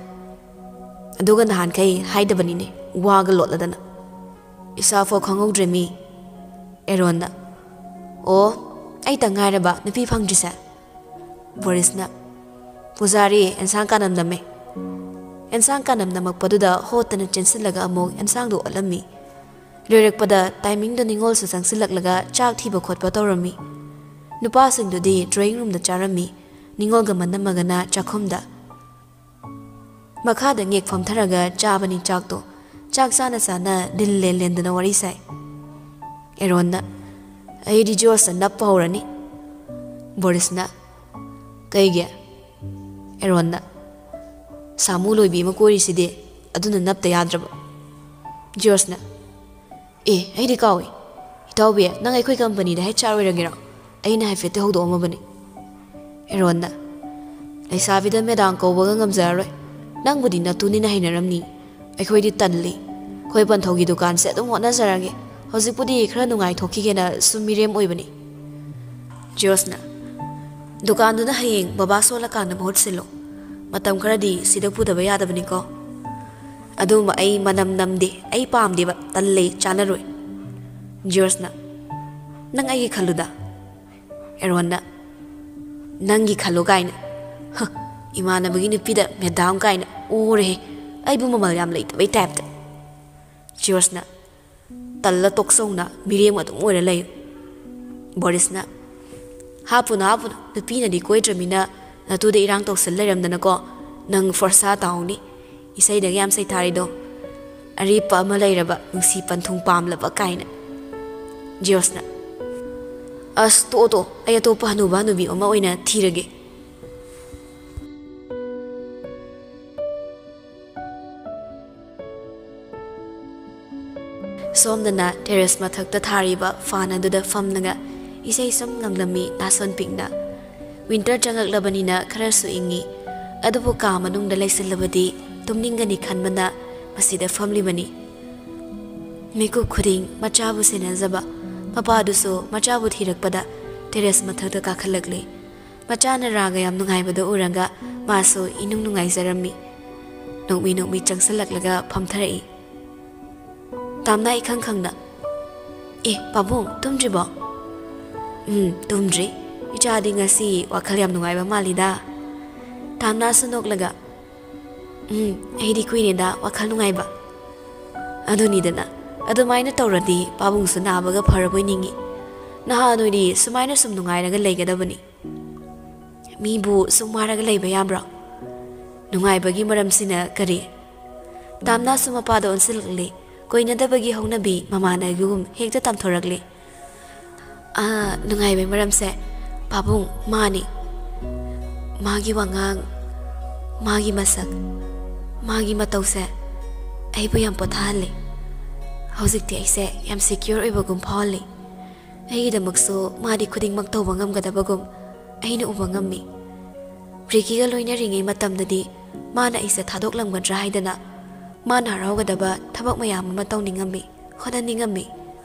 "ꯑꯗꯨꯒ ꯅꯍꯥꯟꯈꯩ ꯍꯥꯏꯗꯕꯅꯤꯅꯦ, ꯋꯥꯒ ꯂꯣꯠꯂꯗꯅ꯫ ꯏꯁꯥꯐꯥꯎ ꯈꯪꯍꯧꯗ꯭ꯔꯦ ꯃꯤ꯫" ꯑꯦꯔꯣꯟꯅ, "ꯑꯣ, ꯑꯩꯇ ꯉꯥꯏꯔꯕ ꯅꯨꯄꯤ ꯐꯪꯗ꯭ꯔꯤꯁꯦ?" ꯕꯣꯔꯤꯁꯅ, "ꯄꯨꯖꯥꯔꯤ, ꯑꯦꯟꯁꯥꯡ ꯀꯥꯅꯝ ꯅꯝꯃꯦ꯫" ꯑꯦꯟꯁꯥꯡ ꯀꯥꯅꯝ ꯅꯝꯃꯛꯄꯗꯨꯗ ꯍꯣꯠꯇꯅ ꯆꯦꯟꯁꯤꯜꯂꯒ ꯑꯃꯨꯛ ꯑꯦꯟꯁꯥꯡꯗꯣ ꯑꯣꯠꯂꯝꯃꯤ꯫ ꯂꯣꯏꯔꯛꯄꯗ ꯇꯥꯏꯃꯤꯡꯗꯣ ꯅꯤꯉꯣꯜꯁꯨ ꯆꯪꯁꯤꯜꯂꯛꯂꯒ ꯆꯥꯛ ꯊꯤꯕ ꯈꯣꯠꯄ ꯇꯧꯔꯝꯃꯤ꯫ ꯅꯨꯄꯥꯁꯤꯡꯗꯨꯗꯤ ꯗ꯭ꯔꯣꯌꯤꯡ ꯔꯨꯝꯗ ꯆꯥꯔꯝꯃꯤ, ꯅꯤꯉꯣꯜꯒ ꯃꯅꯝꯃꯒꯅ ꯆꯥꯛꯈꯨꯝꯗ꯫ ꯃꯈꯥꯗ ꯉꯦꯛ ꯐꯝꯊꯔꯒ ꯆꯥꯕꯅꯤ ꯆꯥꯛꯇꯣ꯫ ꯆꯥꯛ ꯆꯥꯅ ꯆꯥꯅ ꯂꯤꯟ ꯂꯦꯟ ꯂꯦꯟꯗꯅ ꯋꯥꯔꯤ ꯁꯥꯏ꯫ ꯑꯦꯔꯣꯟꯅ, "ꯑꯩꯗꯤ ꯖꯤꯌꯣꯁꯇ ꯅꯞꯄ ꯍꯧꯔꯅꯤ꯫" ꯕꯣꯔꯤꯁꯅ, "ꯀꯩꯒꯤ?" ꯑꯦꯔꯣꯟꯅ, "ꯁꯥꯃꯨ ꯂꯣꯏꯕꯤ ꯑꯃ ꯀꯣꯏꯔꯤꯁꯤꯗꯤ, ꯑꯗꯨꯅ ꯅꯞꯇ ꯌꯥꯗ꯭ꯔꯕ꯫" ꯖꯤꯌꯣꯁꯅ, "ꯑꯦ, ꯑꯩꯗꯤ ꯀꯥꯎꯏ꯫ ꯏꯇꯥꯎꯕꯤ, ꯅꯪ ꯑꯩꯈꯣꯏ ꯀꯝꯄꯅꯤꯗ ꯍꯩꯆ ꯑꯥꯔ ꯑꯣꯏꯔꯒꯦꯔꯣ? ꯑꯩꯅ ꯍꯥꯏꯐꯦꯠꯇꯤ ꯍꯧꯗꯣꯛꯑꯝꯃꯕꯅꯤ꯫" ꯑꯦꯔꯣꯟꯅ, "ꯂꯩꯁꯥꯕꯤꯗ ꯃꯦꯗꯥꯝ ꯀꯧꯕꯒ ꯉꯝꯖꯔꯔꯣꯏ꯫ ꯅꯪꯕꯨꯗꯤ ꯅꯇꯨꯅꯤꯅ ꯍꯩꯅꯔꯝꯅꯤ꯫ ꯑꯩꯈꯣꯏꯗꯤ ꯇꯜꯂꯤ꯫ ꯑꯩꯈꯣꯏ ꯄꯟꯊꯧꯒꯤ ꯗꯨꯀꯥꯟꯁꯦ ꯑꯗꯨꯝ ꯍꯣꯠꯅꯖꯔꯒꯦ꯫ ꯍꯧꯖꯤꯛꯄꯨꯗꯤ ꯈꯔ ꯅꯨꯡꯉꯥꯏꯊꯣꯛꯈꯤꯒꯦꯅ ꯁꯨꯝ ꯃꯤꯔꯦꯝ ꯑꯣꯏꯕꯅꯤ꯫" ꯖꯤꯌꯣꯁꯅ, "ꯗꯨꯀꯥꯟꯗꯨꯅ ꯍꯌꯦꯡ ꯕꯕꯥ ꯁꯣꯜꯂꯀꯥꯟꯗ ꯃꯍꯨꯠ ꯁꯤꯜꯂꯣ꯫ ꯃꯇꯝ ꯈꯔꯗꯤ ꯁꯤꯗ ꯄꯨꯗꯕ ꯌꯥꯗꯕꯅꯤꯀꯣ꯫ ꯑꯗꯨꯝꯕ ꯑꯩ ꯃꯅꯝ ꯅꯝꯗꯦ, ꯑꯩ ꯄꯥꯝꯗꯦꯕ, ꯇꯜꯂꯦ, ꯆꯥꯅꯔꯣꯏ꯫" ꯖꯤꯌꯣꯁꯅ, "ꯅꯪ ꯑꯩꯒꯤ ꯈꯜꯂꯨꯗ꯫" ꯑꯦꯔꯣꯟꯅ, "ꯅꯪꯒꯤ ꯈꯜꯂꯨ ꯀꯥꯏꯅ꯫ ꯍ, ꯏꯃꯥꯟꯅꯕꯒꯤ ꯅꯨꯄꯤꯗ ꯃꯦꯗꯥꯝ ꯀꯥꯏꯅ, ꯑꯣꯔꯦꯍꯦ꯫ ꯑꯩꯕꯨ ꯃꯃꯜ ꯌꯥꯝ ꯂꯩꯇꯕꯩ ꯇꯥꯏꯞꯇ꯫" ꯖꯤꯌꯣꯁꯅ, "ꯇꯜꯂ ꯇꯣꯛꯆꯧꯅ, ꯃꯤꯔꯦꯝ ꯑꯗꯨꯝ ꯑꯣꯏꯔ ꯂꯩꯌꯨ꯫" ꯕꯣꯔꯤꯁꯅ, "ꯍꯥꯞꯄꯨꯅꯨ, ꯍꯥꯞꯄꯨꯅꯨ, ꯅꯨꯄꯤꯅꯗꯤ ꯀꯣꯏꯗ꯭ꯔꯃꯤꯅ ꯅꯇꯨꯗ ꯏꯔꯥꯡ ꯇꯧꯁꯜ ꯂꯩꯔꯝꯗꯅꯀꯣ, ꯅꯪ ꯐꯣꯔꯁꯥ ꯇꯥꯍꯧꯅꯤ꯫ ꯏꯁꯩꯗꯒ ꯌꯥꯝ ꯁꯩꯊꯥꯔꯤꯗꯣ, ꯑꯔꯦꯞꯄ ꯑꯃ ꯂꯩꯔꯕ ꯅꯨꯡꯁꯤ ꯄꯟꯊꯨꯡ ꯄꯥꯝꯂꯕ ꯀꯥꯏꯅ꯫" ꯖꯤꯌꯣꯁꯅ, "ꯑꯁ, ꯇꯣꯛꯑꯣ, ꯇꯣꯛꯑꯣ, ꯑꯩ ꯑꯇꯣꯞꯄ ꯍꯅꯨꯕ ꯍꯅꯨꯕꯤ ꯑꯃ ꯑꯣꯏꯅ ꯊꯤꯔꯒꯦ꯫" ꯁꯣꯝꯗꯅ terrace ꯃꯊꯛꯇ ꯊꯥꯔꯤꯕ fan ꯑꯗꯨꯗ ꯐꯝꯂꯒ ꯏꯁꯩ ꯁꯨꯝ ꯉꯪꯂꯝꯃꯤ ꯅꯥꯁꯣꯟ ꯄꯤꯛꯅ꯫ Winter ꯆꯪꯂꯛꯂꯕꯅꯤꯅ ꯈꯔꯁꯨ ꯏꯪꯉꯤ꯫ ꯑꯗꯨꯕꯨ ꯀꯥ ꯃꯅꯨꯡꯗ ꯂꯩꯁꯤꯜꯂꯕꯗꯤ ꯇꯨꯝꯅꯤꯡꯒꯅꯤ ꯈꯟꯕꯅ ꯃꯁꯤꯗ ꯐꯝꯂꯤꯕꯅꯤ꯫ ꯃꯤꯀꯨꯞ ꯈꯨꯗꯤꯡ ꯃꯆꯥꯕꯨ ꯁꯦꯟꯅꯖꯕ ꯃꯄꯥꯗꯨꯁꯨ ꯃꯆꯥꯕꯨ ꯊꯤꯔꯛꯄꯗ terrace ꯃꯊꯛꯇ ꯀꯥꯈꯠꯂꯛꯂꯤ꯫ ꯃꯆꯥꯅ ꯔꯥꯒ ꯌꯥꯝ ꯅꯨꯡꯉꯥꯏꯕꯗꯨ ꯎꯔꯒ ꯃꯥꯁꯨ ꯏꯅꯨꯡ ꯅꯨꯡꯉꯥꯏꯖꯔꯝꯃꯤ꯫ ꯅꯣꯛꯃꯤ ꯅꯣꯛꯃꯤ ꯆꯪꯁꯤꯜꯂꯛꯂꯒ ꯐꯝꯊꯔꯛꯏ꯫ ꯇꯥꯝꯅꯥ ꯏꯈꯪ ꯈꯪꯅ, "ꯑꯦ, ꯄꯥꯕꯨꯡ, ꯇꯨꯝꯗ꯭ꯔꯤꯕꯣ?" "ꯎꯝ, ꯇꯨꯝꯗ꯭ꯔꯤ꯫ ꯏꯆꯥꯗꯤ ꯉꯁꯤ ꯋꯥꯈꯜ ꯌꯥꯝ ꯅꯨꯡꯉꯥꯏꯕ ꯃꯥꯜꯂꯤꯗ꯫" ꯇꯥꯝꯅꯥꯁꯨ ꯅꯣꯛꯂꯒ, "ꯎꯝ, ꯑꯩꯗꯤ ꯀꯨꯏꯔꯦꯗ ꯋꯥꯈꯜ ꯅꯨꯡꯉꯥꯏꯕ꯫" "ꯑꯗꯨꯅꯤꯗꯅ, ꯑꯗꯨꯃꯥꯏꯅ ꯇꯧꯔꯗꯤ ꯄꯥꯕꯨꯡꯁꯨ ꯅꯥꯕꯒ ꯐꯔꯕꯣꯏ ꯅꯤꯡꯉꯤ꯫ ꯅꯍꯥ ꯅꯣꯏꯗꯤ ꯁꯨꯃꯥꯏꯅ ꯁꯨꯝ ꯅꯨꯡꯉꯥꯏꯔꯒ ꯂꯩꯒꯗꯕꯅꯤ꯫" "ꯃꯤꯕꯨ ꯁꯨꯝ ꯋꯥꯔꯒ ꯂꯩꯕ ꯌꯥꯕ꯭ꯔꯣ? ꯅꯨꯡꯉꯥꯏꯕꯒꯤ ꯃꯔꯝꯁꯤꯅ ꯀꯔꯤ?" ꯇꯥꯝꯅꯥꯁꯨ ꯃꯄꯥꯗ ꯑꯣꯟꯁꯤꯜꯂꯛꯂꯤ꯫ ꯀꯣꯏꯅꯗꯕꯒꯤ ꯍꯧꯅꯕꯤ ꯃꯃꯥꯟꯅꯕꯤꯒꯨꯝ ꯍꯦꯛꯇ ꯇꯝꯊꯣꯔꯛꯂꯤ꯫ "ꯑꯥ, ꯅꯨꯡꯉꯥꯏꯕꯒꯤ ꯃꯔꯝꯁꯦ, ꯄꯥꯕꯨꯡ, ꯃꯥꯅꯤ꯫ ꯃꯥꯒꯤ ꯋꯥꯉꯥꯡ, ꯃꯥꯒꯤ ꯃꯁꯛ, ꯃꯥꯒꯤ ꯃꯇꯧꯁꯦ ꯑꯩꯕꯨ ꯌꯥꯝ ꯄꯣꯊꯥꯍꯜꯂꯤ꯫ ꯍꯧꯖꯤꯛꯇꯤ ꯑꯩꯁꯦ ꯌꯥꯝ secure ꯑꯣꯏꯕꯒꯨꯝ ꯐꯥꯎꯍꯜꯂꯤ꯫ ꯑꯩꯒꯤꯗꯃꯛꯁꯨ ꯃꯥꯗꯤ ꯈꯨꯗꯤꯡꯃꯛ ꯇꯧꯕ ꯉꯝꯒꯗꯕꯒꯨꯝ ꯑꯩꯅ ꯎꯕ ꯉꯝꯃꯤ꯫ ꯔꯤꯀꯤꯒ ꯂꯣꯏꯅꯔꯤꯉꯩ ꯃꯇꯝꯗꯗꯤ ꯃꯥꯅ ꯑꯩꯁꯦ ꯊꯥꯗꯣꯛꯂꯝꯒꯗ꯭ꯔꯥ ꯍꯥꯏꯗꯅ ꯃꯥꯅ ꯍꯔꯥꯎꯒꯗꯕ ꯊꯕꯛ ꯃꯌꯥꯝ ꯑꯃ ꯇꯧꯅꯤꯡꯉꯝꯃꯤ, ꯍꯣꯠꯅꯅꯤꯡꯉꯝꯃꯤ꯫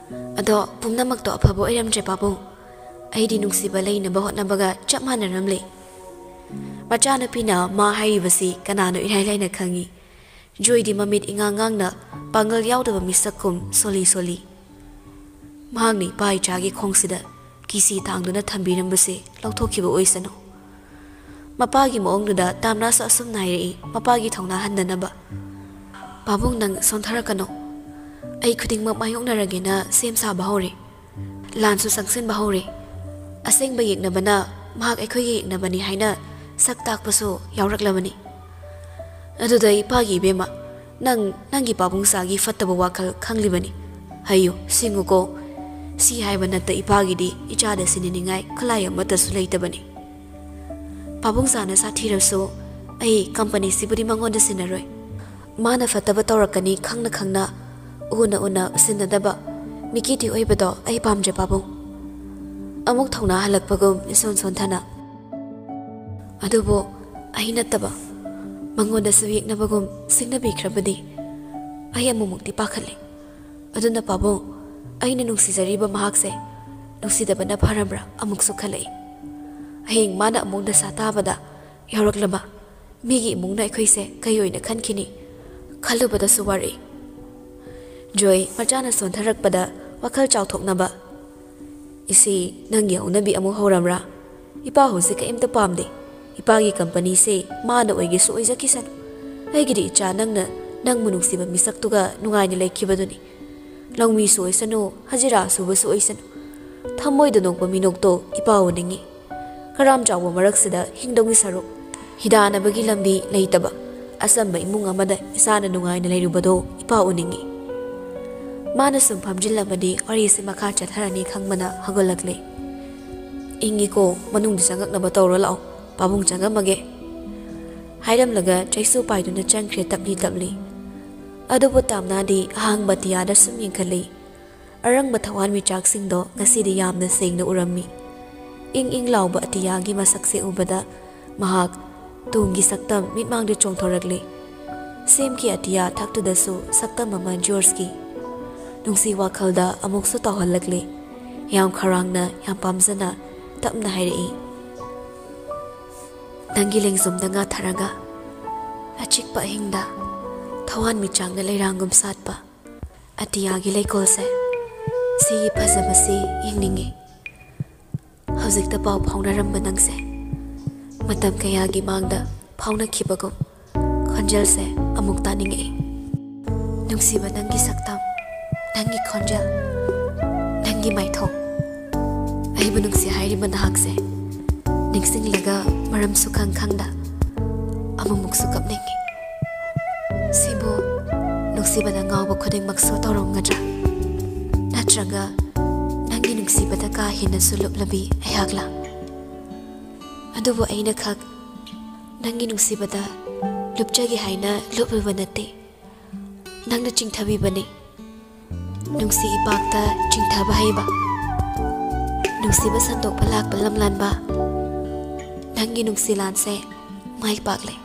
ꯑꯗꯣ ꯄꯨꯝꯅꯃꯛꯇꯣ ꯑꯐꯕ ꯑꯣꯏꯔꯝꯗ꯭ꯔꯦ ꯄꯥꯕꯨꯡ꯫ ꯑꯩꯗꯤ ꯅꯨꯡꯁꯤꯕ ꯂꯩꯅꯕ ꯍꯣꯠꯅꯕꯒ ꯆꯞ ꯃꯥꯟꯅꯔꯝꯂꯦ꯫" ꯃꯆꯥꯅꯨꯄꯤꯅ ꯃꯥ ꯍꯥꯏꯔꯤꯕꯁꯤ ꯀꯅꯥꯅꯣ ꯏꯔꯥꯏ ꯂꯥꯏꯅ ꯈꯪꯏ꯫ ꯖꯣꯏꯗꯤ ꯃꯃꯤꯠ ꯏꯉꯥꯡ ꯉꯥꯡꯅ ꯄꯥꯡꯒꯜ ꯌꯥꯎꯗꯕ ꯃꯤꯁꯛꯀꯨꯝ ꯁꯣꯜꯂꯤ ꯁꯣꯜꯂꯤ꯫ ꯃꯍꯥꯛꯅ ꯏꯄꯥ ꯏꯆꯥꯒꯤ ꯈꯣꯡꯁꯤꯗ ꯀꯤꯁꯤ ꯊꯥꯡꯗꯨꯅ ꯊꯝꯕꯤꯔꯝꯕꯁꯦ ꯂꯧꯊꯣꯛꯈꯤꯕ ꯑꯣꯏꯁꯅꯨ꯫ ꯃꯄꯥꯒꯤ ꯃꯑꯣꯡꯗꯨꯗ ꯇꯥꯝꯅꯥꯁꯨ ꯑꯁꯨꯝꯅ ꯍꯥꯏꯔꯛꯏ, ꯃꯄꯥꯒꯤ ꯊꯧꯅꯥ ꯍꯟꯗꯅꯕ꯫ "ꯄꯥꯕꯨꯡ, ꯅꯪ ꯁꯣꯟꯊꯔꯛꯀꯅꯨ꯫ ꯑꯩ ꯈꯨꯗꯤꯡꯃꯛ ꯃꯥꯌꯣꯛꯅꯔꯒꯦꯅ ꯁꯦꯝ ꯁꯥꯕ ꯍꯧꯔꯦ꯫ ꯂꯥꯟꯁꯨ ꯆꯪꯁꯤꯟꯕ ꯍꯧꯔꯦ꯫ ꯑꯁꯦꯡꯕ ꯌꯦꯛꯅꯕꯅ ꯃꯍꯥꯛ ꯑꯩꯈꯣꯏꯒꯤ ꯌꯦꯛꯅꯕꯅꯤ ꯍꯥꯏꯅ ꯁꯛ ꯇꯥꯛꯄꯁꯨ ꯌꯥꯎꯔꯛꯂꯕꯅꯤ꯫ ꯑꯗꯨꯗ ꯏꯄꯥꯒꯤ ꯏꯕꯦꯝꯃ, ꯅꯪ ꯅꯪꯒꯤ ꯄꯥꯕꯨꯡ ꯆꯥꯒꯤ ꯐꯠꯇꯕ ꯋꯥꯈꯜ ꯈꯪꯂꯤꯕꯅꯤ꯫ ꯍꯩꯌꯨ, ꯁꯤꯡꯉꯨꯀꯣ꯫ ꯁꯤ ꯍꯥꯏꯕ ꯅꯠꯇ ꯏꯄꯥꯒꯤꯗꯤ ꯏꯆꯥꯗ ꯁꯤꯟꯅꯅꯤꯡꯉꯥꯏ ꯈꯨꯠꯂꯥꯏ ꯑꯃꯠꯇꯁꯨ ꯂꯩꯇꯕꯅꯤ꯫ ꯄꯥꯕꯨꯡ ꯆꯥꯅ ꯁꯥꯊꯤꯔꯁꯨ ꯑꯩ ꯀꯝꯄꯅꯤꯁꯤꯕꯨꯗꯤ ꯃꯉꯣꯟꯗ ꯁꯤꯟꯅꯔꯣꯏ꯫ ꯃꯥꯅ ꯐꯠꯇꯕ ꯇꯧꯔꯛꯀꯅꯤ ꯈꯪꯅ ꯈꯪꯅ ꯎꯅ ꯎꯅ ꯎꯁꯤꯟꯅꯗꯕ ꯃꯤꯀꯤꯗꯤ ꯑꯣꯏꯕꯗꯣ ꯑꯩ ꯄꯥꯝꯗ꯭ꯔꯦ ꯄꯥꯕꯨꯡ꯫ ꯑꯃꯨꯛ ꯊꯧꯅꯥ ꯍꯜꯂꯛꯄꯒꯨꯝ ꯏꯁꯣꯟ ꯁꯣꯟꯊꯅ꯫ ꯑꯗꯨꯕꯨ ꯑꯩ ꯅꯠꯇꯕ ꯃꯉꯣꯟꯗꯁꯨ ꯌꯦꯛꯅꯕꯒꯨꯝ ꯁꯤꯡꯅꯕꯤꯈ꯭ꯔꯕꯗꯤ ꯑꯩ ꯑꯃꯨꯛꯃꯨꯛꯇꯤ ꯄꯥꯈꯠꯂꯤ꯫ ꯑꯗꯨꯅ ꯄꯥꯕꯨꯡ, ꯑꯩꯅ ꯅꯨꯡꯁꯤꯖꯔꯤꯕ ꯃꯍꯥꯛꯁꯦ ꯅꯨꯡꯁꯤꯗꯕꯅ ꯐꯔꯕ꯭ꯔꯥ ꯑꯃꯨꯛꯁꯨ ꯈꯜꯂꯛꯏ꯫ ꯍꯌꯦꯡ ꯃꯥꯅ ꯑꯃꯨꯛ ꯗꯁꯥ ꯇꯥꯕꯗ ꯌꯥꯎꯔꯛꯂꯕ ꯃꯤꯒꯤ ꯏꯃꯨꯡꯅ ꯑꯩꯈꯣꯏꯁꯦ ꯀꯩ ꯑꯣꯏꯅ ꯈꯟꯈꯤꯅꯤ ꯈꯜꯂꯨꯕꯗꯁꯨ ꯋꯥꯔꯛꯏ꯫ ꯖꯣꯏ ꯃꯆꯥꯅ ꯁꯣꯟꯊꯔꯛꯄꯗ ꯋꯥꯈꯜ ꯆꯥꯎꯊꯣꯛꯅꯕ, "ꯏꯆꯦ, ꯅꯪꯒꯤ ꯍꯧꯅꯕꯤ ꯑꯃꯨꯛ ꯍꯧꯔꯕ꯭ꯔꯥ? ꯏꯄꯥ ꯍꯧꯖꯤꯛ ꯀꯔꯤꯝꯇ ꯄꯥꯝꯗꯦ꯫ ꯏꯄꯥꯒꯤ ꯀꯝꯄꯅꯤꯁꯦ ꯃꯥꯅ ꯑꯣꯏꯒꯦꯁꯨ ꯑꯣꯏꯖꯈꯤꯁꯅꯨ꯫ ꯑꯩꯒꯤꯗꯤ ꯏꯆꯥ ꯅꯪꯅ ꯅꯪꯕꯨ ꯅꯨꯡꯁꯤꯕ ꯃꯤꯁꯛꯇꯨꯒ ꯅꯨꯡꯉꯥꯏꯅ ꯂꯩꯈꯤꯕꯗꯨꯅꯤ꯫ ꯂꯧꯃꯤꯁꯨ ꯑꯣꯏꯁꯅꯨ, ꯍꯖꯤꯔꯥ ꯁꯨꯕꯁꯨ ꯑꯣꯏꯁꯅꯨ, ꯊꯃꯣꯏꯗ ꯅꯣꯛꯄ ꯃꯤꯅꯣꯛꯇꯣ ꯏꯄꯥ ꯎꯅꯤꯡꯉꯤ꯫ ꯈꯔꯥꯝ ꯆꯥꯎꯕ ꯃꯔꯛꯁꯤꯗ ꯍꯤꯡꯗꯧꯒꯤ ꯁꯔꯨꯛ ꯍꯤꯗꯥꯅꯕꯒꯤ ꯂꯝꯕꯤ ꯂꯩꯇꯕ ꯑꯆꯝꯕ ꯏꯃꯨꯡ ꯑꯃꯗ ꯏꯆꯥꯅ ꯅꯨꯡꯉꯥꯏꯅ ꯂꯩꯔꯨꯕꯗꯣ ꯏꯄꯥ ꯎꯅꯤꯡꯉꯤ꯫" ꯃꯥꯅ ꯁꯨꯝ ꯐꯝꯖꯤꯜꯂꯕꯗꯤ ꯋꯥꯔꯤꯁꯤ ꯃꯈꯥ ꯆꯠꯊꯔꯅꯤ ꯈꯪꯕꯅ ꯍꯧꯒꯠꯂꯛꯂꯦ꯫ "ꯏꯪꯉꯤꯀꯣ, ꯃꯅꯨꯡꯗ ꯆꯪꯉꯛꯅꯕ ꯇꯧꯔꯣ ꯂꯥꯛꯑꯣ, ꯄꯥꯕꯨꯡ ꯆꯪꯉꯝꯃꯒꯦ꯫" ꯍꯥꯏꯔꯝꯂꯒ ꯆꯩꯁꯨ ꯄꯥꯏꯗꯨꯅ ꯆꯪꯈ꯭ꯔꯦ ꯇꯞꯂꯤ ꯇꯞꯂꯤ꯫ ꯑꯗꯨꯕꯨ ꯇꯥꯝꯅꯥꯗꯤ ꯑꯍꯥꯡꯕ ꯑꯇꯤꯌꯥꯗ ꯁꯨꯝ ꯌꯦꯡꯈꯠꯂꯤ꯫ ꯑꯔꯪꯕ ꯊꯋꯥꯟꯃꯤꯆꯥꯛꯁꯤꯡꯗꯣ ꯉꯁꯤꯗꯤ ꯌꯥꯝꯅ ꯁꯦꯡꯅ ꯎꯔꯝꯃꯤ꯫ ꯏꯪ ꯏꯪ ꯂꯥꯎꯕ ꯑꯇꯤꯌꯥꯒꯤ ꯃꯁꯛꯁꯦ ꯎꯕꯗ ꯃꯍꯥꯛ ꯇꯨꯡꯒꯤ ꯁꯛꯇꯝ ꯃꯤꯠꯃꯥꯡꯗ ꯆꯣꯡꯊꯣꯔꯛꯂꯦ꯫ ꯁꯦꯝꯒꯤ ꯑꯇꯤꯌꯥ ꯊꯛꯇꯨꯗꯁꯨ ꯁꯛꯇꯝ ꯑꯃ ꯖꯣꯔꯖꯀꯤ꯫ ꯅꯨꯡꯁꯤ ꯋꯥꯈꯜꯗ ꯑꯃꯨꯛꯁꯨ ꯇꯥꯎꯍꯜꯂꯛꯂꯦ꯫ ꯌꯥꯝ ꯈꯧꯔꯥꯡꯅ, ꯌꯥꯝ ꯄꯥꯝꯖꯅ ꯇꯞꯅ ꯍꯥꯏꯔꯛꯏ, "ꯅꯪꯒꯤ ꯂꯦꯡꯖꯨꯝꯗ ꯉꯥꯊꯔꯒ ꯑꯆꯤꯛꯄ ꯑꯍꯤꯡꯗ ꯊꯋꯥꯟꯃꯤꯆꯥꯛꯅ ꯂꯩꯔꯥꯡꯒꯨꯝ ꯁꯥꯠꯄ ꯑꯇꯤꯌꯥꯒꯤ ꯂꯩꯀꯣꯜꯁꯦ, ꯁꯤꯒꯤ ꯐꯖꯕꯁꯤ ꯌꯦꯡꯅꯤꯡꯏ꯫ ꯍꯧꯖꯤꯛꯇ ꯄꯥꯎ ꯐꯥꯎꯅꯔꯝꯕ ꯅꯪꯁꯦ ꯃꯇꯝ ꯀꯌꯥꯒꯤ ꯃꯥꯡꯗ ꯐꯥꯎꯅꯈꯤꯕꯒꯨꯝ ꯈꯣꯟꯖꯦꯜꯁꯦ ꯑꯃꯨꯛ ꯇꯥꯅꯤꯡꯉꯛꯏ꯫ ꯅꯨꯡꯁꯤꯕ ꯅꯪꯒꯤ ꯁꯛꯇꯝ, ꯅꯪꯒꯤ ꯈꯣꯟꯖꯦꯜ, ꯅꯪꯒꯤ ꯃꯥꯏꯊꯣꯡ, ꯑꯩꯕꯨ ꯅꯨꯡꯁꯤ ꯍꯥꯏꯔꯤꯕ ꯅꯍꯥꯛꯁꯦ ꯅꯤꯡꯁꯤꯡꯂꯒ ꯃꯔꯝꯁꯨ ꯈꯪ ꯈꯪꯗ ꯑꯃꯨꯛꯃꯨꯛꯁꯨ ꯀꯞꯅꯤꯡꯉꯤ꯫ ꯁꯤꯕꯨ ꯅꯨꯡꯁꯤꯕꯗ ꯉꯥꯎꯕ ꯈꯨꯗꯤꯡꯃꯛꯁꯨ ꯇꯧꯔꯝꯒꯗ꯭ꯔꯥ? ꯅꯠꯇ꯭ꯔꯒ ꯅꯪꯒꯤ ꯅꯨꯡꯁꯤꯕꯗ ꯀꯥ ꯍꯦꯟꯅꯁꯨ ꯂꯨꯞꯂꯕꯤ ꯑꯩꯍꯥꯛꯂꯥ? ꯑꯗꯨꯕꯨ ꯑꯩꯅ ꯈꯛ ꯅꯪꯒꯤ ꯅꯨꯡꯁꯤꯕꯗ ꯂꯨꯞꯆꯒꯦ ꯍꯥꯏꯅ ꯂꯨꯞꯂꯨꯕ ꯅꯠꯇꯦ꯫ ꯅꯪꯅ ꯆꯤꯡꯊꯕꯤꯕꯅꯤ꯫ ꯅꯨꯡꯁꯤ ꯏꯄꯥꯛꯇ ꯆꯤꯡꯊꯕ ꯍꯩꯕ, ꯅꯨꯡꯁꯤꯕ ꯁꯟꯗꯣꯛꯄ ꯂꯥꯛꯄ ꯂꯝꯂꯥꯟꯕ, ꯅꯪꯒꯤ ꯅꯨꯡꯁꯤ ꯂꯥꯟꯁꯦ ꯃꯥꯏ ꯄꯥꯛꯂꯦ꯫